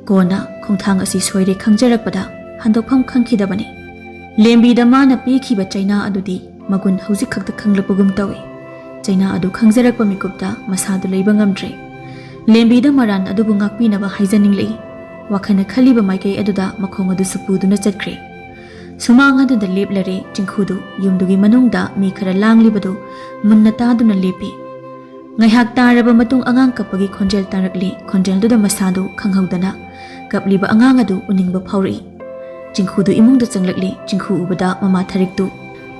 ꯀꯣꯟꯅ ꯈꯣꯡꯊꯥꯡ ꯑꯁꯤ ꯁꯣꯏꯔꯦ ꯈꯪꯖꯔꯛꯄꯗ ꯍꯟꯗꯣꯛꯐꯝ ꯈꯪꯈꯤꯗꯕꯅꯤ꯫ ꯂꯦꯝꯕꯤꯗ ꯃꯥꯅ ꯄꯤꯈꯤꯕ ꯆꯩꯅꯥ ꯑꯗꯨꯗꯤ ꯃꯒꯨꯟ ꯍꯧꯖꯤꯛ ꯈꯛꯇ ꯈꯪꯂꯛꯄꯒꯨꯝ ꯇꯧꯏ꯫ ꯆꯩꯅꯥ ꯑꯗꯨ ꯈꯪꯖꯔꯛꯄ ꯃꯤꯀꯨꯞꯇ ꯃꯁꯥꯗꯨ ꯂꯩꯕ ꯉꯝꯗ꯭ꯔꯦ꯫ ꯂꯦꯝꯕꯤꯗ ꯃꯔꯥꯟ ꯑꯗꯨꯕꯨ ꯉꯥꯛꯄꯤꯅꯕ ꯍꯥꯏꯖꯅꯤꯡꯂꯛꯏ꯫ ꯋꯥꯈꯜꯅ ꯈꯜꯂꯤꯕ ꯃꯥꯏꯀꯩ ꯑꯗꯨꯗ ꯃꯈꯣꯡ ꯑꯗꯨꯁꯨ ꯄꯨꯗꯨꯅ ꯆꯠꯈ꯭ꯔꯦ꯫ ꯁꯨꯃꯥꯡ ꯑꯗꯨꯗ ꯂꯦꯞꯂꯔꯦ꯫ ꯆꯤꯡꯈꯨꯗꯨ ꯌꯨꯝꯗꯨꯒꯤ ꯃꯅꯨꯡꯗ ꯃꯤ ꯈꯔ ꯂꯥꯡꯂꯤꯕꯗꯨ ꯃꯨꯟꯅ ꯇꯥꯗꯨꯅ ꯂꯦꯞꯄꯤ꯫ ꯉꯥꯏꯍꯥꯛ ꯇꯥꯔꯕ ꯃꯇꯨꯡ ꯑꯉꯥꯡ ꯀꯞꯄꯒꯤ ꯈꯣꯟꯖꯦꯜ ꯇꯥꯔꯛꯂꯤ꯫ ꯈꯣꯟꯖꯦꯜꯗꯨꯗ ꯃꯁꯥꯗꯨ ꯈꯪꯍꯧꯗꯅ ꯀꯞꯂꯤꯕ ꯑꯉꯥꯡ ꯑꯗꯨ ꯎꯅꯤꯡꯕ ꯐꯥꯎꯔꯛꯏ꯫ ꯆꯤꯡꯈꯨꯗꯨ ꯏꯃꯨꯡꯗ ꯆꯪꯂꯛꯂꯤ꯫ ꯆꯤꯡꯈꯨ ꯎꯕꯗ ꯃꯃꯥ ꯊꯔꯤꯛꯇꯨ,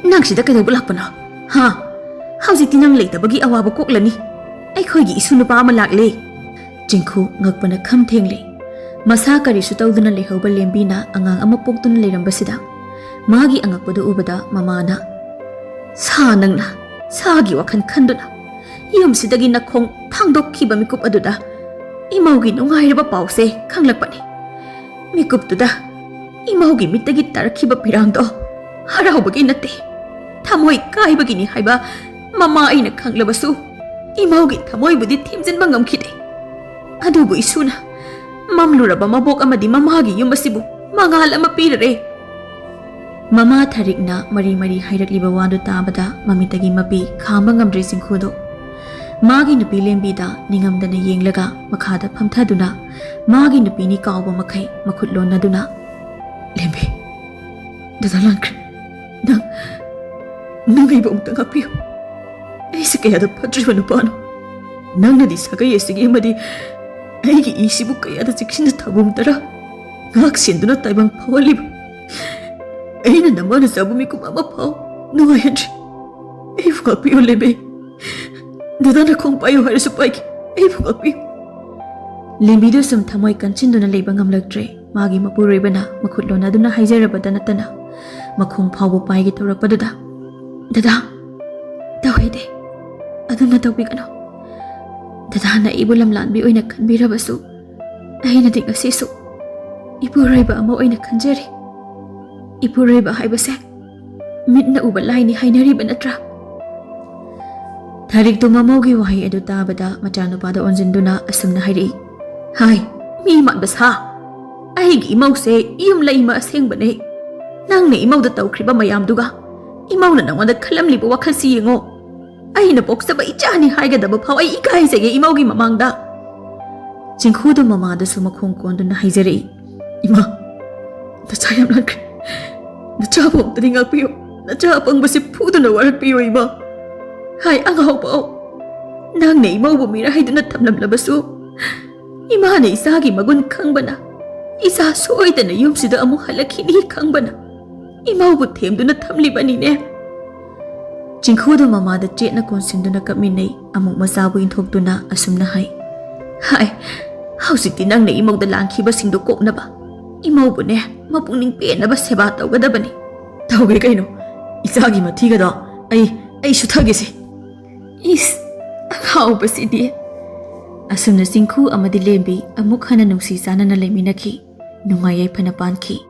"ꯅꯪ ꯁꯤꯗ ꯀꯩꯗꯧꯕ ꯂꯥꯛꯄꯅꯣ? ꯍꯥ? ꯍꯧꯖꯤꯛꯇꯤ ꯅꯪ ꯂꯩꯇꯕꯒꯤ ꯑꯋꯥꯕ ꯀꯣꯛꯂꯅꯤ꯫ ꯑꯩꯈꯣꯏꯒꯤ ꯏꯁꯨ ꯅꯨꯄꯥ ꯑꯃ ꯂꯥꯛꯂꯦ꯫" ꯆꯤꯡꯈꯨ ꯉꯛꯄꯅ ꯈꯝ ꯊꯦꯡꯂꯦ꯫ ꯃꯁꯥ ꯀꯔꯤꯁꯨ ꯇꯧꯗꯨꯅ ꯂꯩꯍꯧꯕ ꯂꯦꯝꯕꯤꯅ ꯑꯉꯥꯡ ꯑꯃ ꯄꯣꯛꯇꯨꯅ ꯂꯩꯔꯝꯕꯁꯤꯗ ꯃꯥꯒꯤ ꯑꯉꯛꯄꯗꯨ ꯎꯕꯗ ꯃꯃꯥꯅ, "ꯁꯥ ꯅꯪꯅ ꯁꯥꯒꯤ ꯋꯥꯈꯜ ꯈꯟꯗꯨꯅ ꯌꯨꯝꯁꯤꯗꯒꯤ ꯅꯈꯣꯡ ꯊꯥꯡꯗꯣꯛꯈꯤꯕ ꯃꯤꯀꯨꯞ ꯑꯗꯨꯗ ꯏꯃꯧꯒꯤ ꯅꯨꯡꯉꯥꯏꯔꯕ ꯄꯥꯎꯁꯦ ꯈꯪꯂꯛꯄꯅꯤ꯫ ꯃꯤꯀꯨꯞꯇꯨꯗ ꯏꯃꯧꯒꯤ ꯃꯤꯠꯇꯒꯤ ꯇꯥꯔꯛꯈꯤꯕ ꯄꯤꯔꯥꯡꯗꯣ ꯍꯔꯥꯎꯕꯒꯤ ꯅꯠꯇꯦ, ꯊꯃꯣꯏ ꯀꯥꯏꯕꯒꯤꯅꯤ ꯍꯥꯏꯕ ꯃꯃꯥ ꯑꯩꯅ ꯈꯪꯂꯕꯁꯨ ꯏꯃꯧꯒꯤ ꯊꯃꯣꯏꯕꯨꯗꯤ ꯊꯦꯝꯖꯤꯟꯕ ꯉꯝꯈꯤꯗꯦ꯫ ꯑꯗꯨꯕꯨ ꯏꯁꯨꯅ ꯃꯝꯂꯨꯔꯕ ꯃꯕꯣꯛ ꯑꯃꯗꯤ ꯃꯃꯥꯒꯤ ꯌꯨꯝ ꯑꯁꯤꯕꯨ ꯃꯉꯥꯜ ꯑꯃ ꯄꯤꯔꯔꯦ꯫" ꯃꯃꯥ ꯊꯔꯤꯛꯅ ꯃꯔꯤ ꯃꯔꯤ ꯍꯥꯏꯔꯛꯂꯤꯕ ꯋꯥꯗꯨ ꯇꯥꯕꯗ ꯃꯃꯤꯠꯇꯒꯤ ꯃꯄꯤ ꯈꯥꯝꯕ ꯉꯝꯗ꯭ꯔꯦ ꯆꯤꯡꯈꯨꯗꯣ꯫ ꯃꯥꯒꯤ ꯅꯨꯄꯤ ꯂꯦꯝꯕꯤꯗ ꯅꯤꯡꯉꯝꯗꯅ ꯌꯦꯡꯂꯒ ꯃꯈꯥꯗ ꯐꯝꯊꯗꯨꯅ ꯃꯥꯒꯤ ꯅꯨꯄꯤꯅꯤ ꯀꯥꯎꯕ ꯃꯈꯩ ꯃꯈꯨꯠ ꯂꯣꯟꯅꯗꯨꯅ, "ꯂꯦꯝꯕꯤ, ꯗꯗꯥ ꯂꯥꯟꯈ꯭ꯔꯦ꯫ ꯅꯪ, ꯅꯪ ꯑꯩꯕꯨ ꯑꯃꯨꯛꯇ ꯉꯥꯛꯄꯤꯌꯨ꯫ ꯑꯩꯁꯦ ꯀꯌꯥꯗ ꯐꯠꯇ꯭ꯔꯤꯕ ꯅꯨꯄꯥꯅꯣ꯫ ꯅꯪꯅꯗꯤ ꯁꯥꯒꯩ ꯑꯁꯤꯒꯤ ꯑꯃꯗꯤ ꯑꯩꯒꯤ ꯏꯁꯤꯕꯨ ꯀꯌꯥꯗ ꯆꯦꯛꯁꯤꯟꯅ ꯊꯝꯕ ꯇꯔꯥ ꯉꯥꯛ ꯁꯦꯟꯗꯨꯅ ꯇꯥꯏꯕꯪ ꯐꯥꯎꯍꯜꯂꯤꯕ꯫ ꯑꯩꯅ ꯅꯃꯥ ꯅꯆꯥꯕꯨ ꯃꯤꯀꯨꯞ ꯑꯃ ꯐꯥꯎ ꯅꯨꯡꯉꯥꯏꯍꯟꯗ꯭ꯔꯤ꯫ ꯑꯩꯕꯨ ꯉꯥꯛꯄꯤꯌꯨ ꯂꯦꯝꯕꯤ꯫ ꯗꯗꯥꯅ ꯈꯣꯡ ꯄꯥꯏꯌꯨ ꯍꯥꯏꯔꯁꯨ ꯄꯥꯏꯒꯦ꯫ ꯑꯩꯕꯨ ꯉꯥꯛꯄꯤꯌꯨ꯫" ꯂꯦꯝꯕꯤꯗꯨ ꯁꯨꯝ ꯊꯃꯣꯏ ꯀꯟꯁꯤꯟꯗꯨꯅ ꯂꯩꯕ ꯉꯝꯂꯛꯇ꯭ꯔꯦ꯫ ꯃꯥꯒꯤ ꯃꯄꯨꯔꯣꯏꯕꯅ ꯃꯈꯨꯠ ꯂꯣꯟꯅꯗꯨꯅ ꯍꯥꯏꯖꯔꯕꯗ ꯅꯠꯇꯅ ꯃꯈꯣꯡ ꯐꯥꯎꯕ ꯄꯥꯏꯒꯦ ꯇꯧꯔꯛꯄꯗꯨꯗ, "ꯗꯗꯥ, ꯇꯧꯍꯩꯗꯦ꯫ ꯑꯗꯨꯝꯅ ꯇꯧꯕꯤꯒꯅꯨ꯫ ꯗꯗꯥꯅ ꯑꯩꯕꯨ ꯂꯝꯂꯥꯟꯕꯤ ꯑꯣꯏꯅ ꯈꯟꯕꯤꯔꯕꯁꯨ, ꯑꯩꯅꯗꯤ ꯉꯁꯤꯁꯨ ꯏꯄꯨꯔꯣꯏꯕ ꯑꯃ ꯑꯣꯏꯅ ꯈꯟꯖꯔꯤ꯫ ꯏꯄꯨꯔꯣꯏꯕ ꯍꯥꯏꯕꯁꯦ ꯃꯤꯠꯅ ꯎꯕ ꯂꯥꯏꯅꯤ ꯍꯥꯏꯅꯔꯤꯕ ꯅꯠꯇ꯭ꯔꯥ?" ꯊꯥꯔꯤꯛꯇꯣ ꯃꯃꯧꯒꯤ ꯋꯥꯍꯩ ꯑꯗꯨ ꯇꯥꯕꯗ ꯃꯆꯥꯅꯨꯄꯥꯗ ꯑꯣꯟꯁꯤꯟꯗꯨꯅ ꯑꯁꯨꯝꯅ ꯍꯥꯏꯔꯛꯏ, "ꯍꯥꯏ, ꯃꯤ ꯃꯥꯟꯕ ꯁꯥ! ꯑꯩꯒꯤ ꯏꯃꯧꯁꯦ ꯌꯨꯝ ꯂꯩꯃ ꯑꯁꯦꯡꯕꯅꯦ꯫ ꯅꯪꯅ ꯏꯃꯧꯗ ꯇꯧꯈ꯭ꯔꯤꯕ ꯃꯌꯥꯝꯗꯨꯒ ꯏꯃꯧꯅ ꯅꯉꯣꯟꯗ ꯈꯜꯂꯝꯂꯤꯕ ꯋꯥꯈꯜꯁꯤ ꯌꯦꯡꯉꯣ꯫ ꯑꯩꯅ ꯄꯣꯛꯆꯕ ꯏꯆꯥꯅꯤ ꯍꯥꯏꯒꯗꯕ ꯐꯥꯎ ꯑꯩ ꯏꯀꯥꯏꯖꯩꯌꯦ ꯏꯃꯧꯒꯤ ꯃꯃꯥꯡꯗ꯫" ꯆꯤꯡꯈꯨꯗꯨ ꯃꯃꯥꯗꯁꯨ ꯃꯈꯣꯡ ꯀꯣꯟꯗꯨꯅ ꯍꯥꯏꯖꯔꯛꯏ, "ꯏꯃꯥ, ꯅꯆꯥ ꯌꯥꯝ ꯂꯥꯟꯈ꯭ꯔꯦ꯫ ꯅꯆꯥꯕꯨ ꯑꯝꯇꯗꯤ ꯉꯥꯛꯄꯤꯌꯨ꯫ ꯅꯆꯥ ꯑꯄꯪꯕꯁꯤ ꯐꯨꯗꯨꯅ ꯋꯥꯔꯛꯄꯤꯌꯨ ꯏꯃꯥ꯫ ꯍꯥꯏ ꯑꯉꯥꯎꯕ, ꯅꯪꯅ ꯏꯃꯧꯕꯨ ꯃꯤꯔꯥꯏꯗꯨꯅ ꯊꯝꯂꯝꯂꯕꯁꯨ, ꯏꯃꯥꯅ ꯏꯆꯥꯒꯤ ꯃꯒꯨꯟ ꯈꯪꯕꯅ, ꯏꯆꯥ ꯁꯣꯏꯗꯅ ꯌꯨꯝꯁꯤꯗ ꯑꯃꯨꯛ ꯍꯜꯂꯛꯈꯤꯅꯤ ꯈꯪꯕꯅ, ꯏꯃꯧꯕꯨ ꯊꯦꯝꯗꯨꯅ ꯊꯝꯂꯤꯕꯅꯤꯅꯦ꯫" ꯆꯤꯡꯈꯨꯗꯨ ꯃꯃꯥꯗ ꯆꯦꯠꯅ ꯀꯣꯟꯁꯤꯟꯗꯨꯅ ꯀꯞꯃꯤꯟꯅꯩ꯫ ꯑꯃꯨꯛ ꯃꯆꯥꯕꯨ ꯏꯟꯊꯣꯛꯇꯨꯅ ꯑꯁꯨꯝꯅ ꯍꯥꯏ, "ꯍꯥꯏ, ꯍꯧꯖꯤꯛꯇꯤ ꯅꯪꯅ ꯏꯃꯧꯗ ꯂꯥꯟꯈꯤꯕꯁꯤꯡꯗꯨ ꯀꯣꯛꯅꯕ ꯏꯃꯧꯕꯨꯅꯦ ꯃꯄꯨꯛꯅꯤꯡ ꯄꯦꯟꯅꯕ ꯁꯦꯕꯥ ꯇꯧꯒꯗꯕꯅꯤ꯫" "ꯇꯧꯒꯦ ꯀꯩꯅꯣ, ꯏꯆꯥꯒꯤ ꯃꯊꯤꯒꯗꯣ ꯑꯩ, ꯑꯩ ꯁꯨꯊꯒꯦꯁꯦ꯫" "ꯏꯁ, ꯑꯉꯥꯎꯕꯁꯤꯗꯤ꯫" ꯑꯁꯨꯝꯅ ꯆꯤꯡꯈꯨ ꯑꯃꯗꯤ ꯂꯦꯝꯕꯤ ꯑꯃꯨꯛ ꯍꯟꯅ ꯅꯨꯡꯁꯤ ꯆꯥꯟꯅꯅ ꯂꯩꯃꯤꯟꯅꯈꯤ꯫ ꯅꯨꯡꯉꯥꯏ ꯌꯥꯏꯐꯅ ꯄꯥꯟꯈꯤ꯫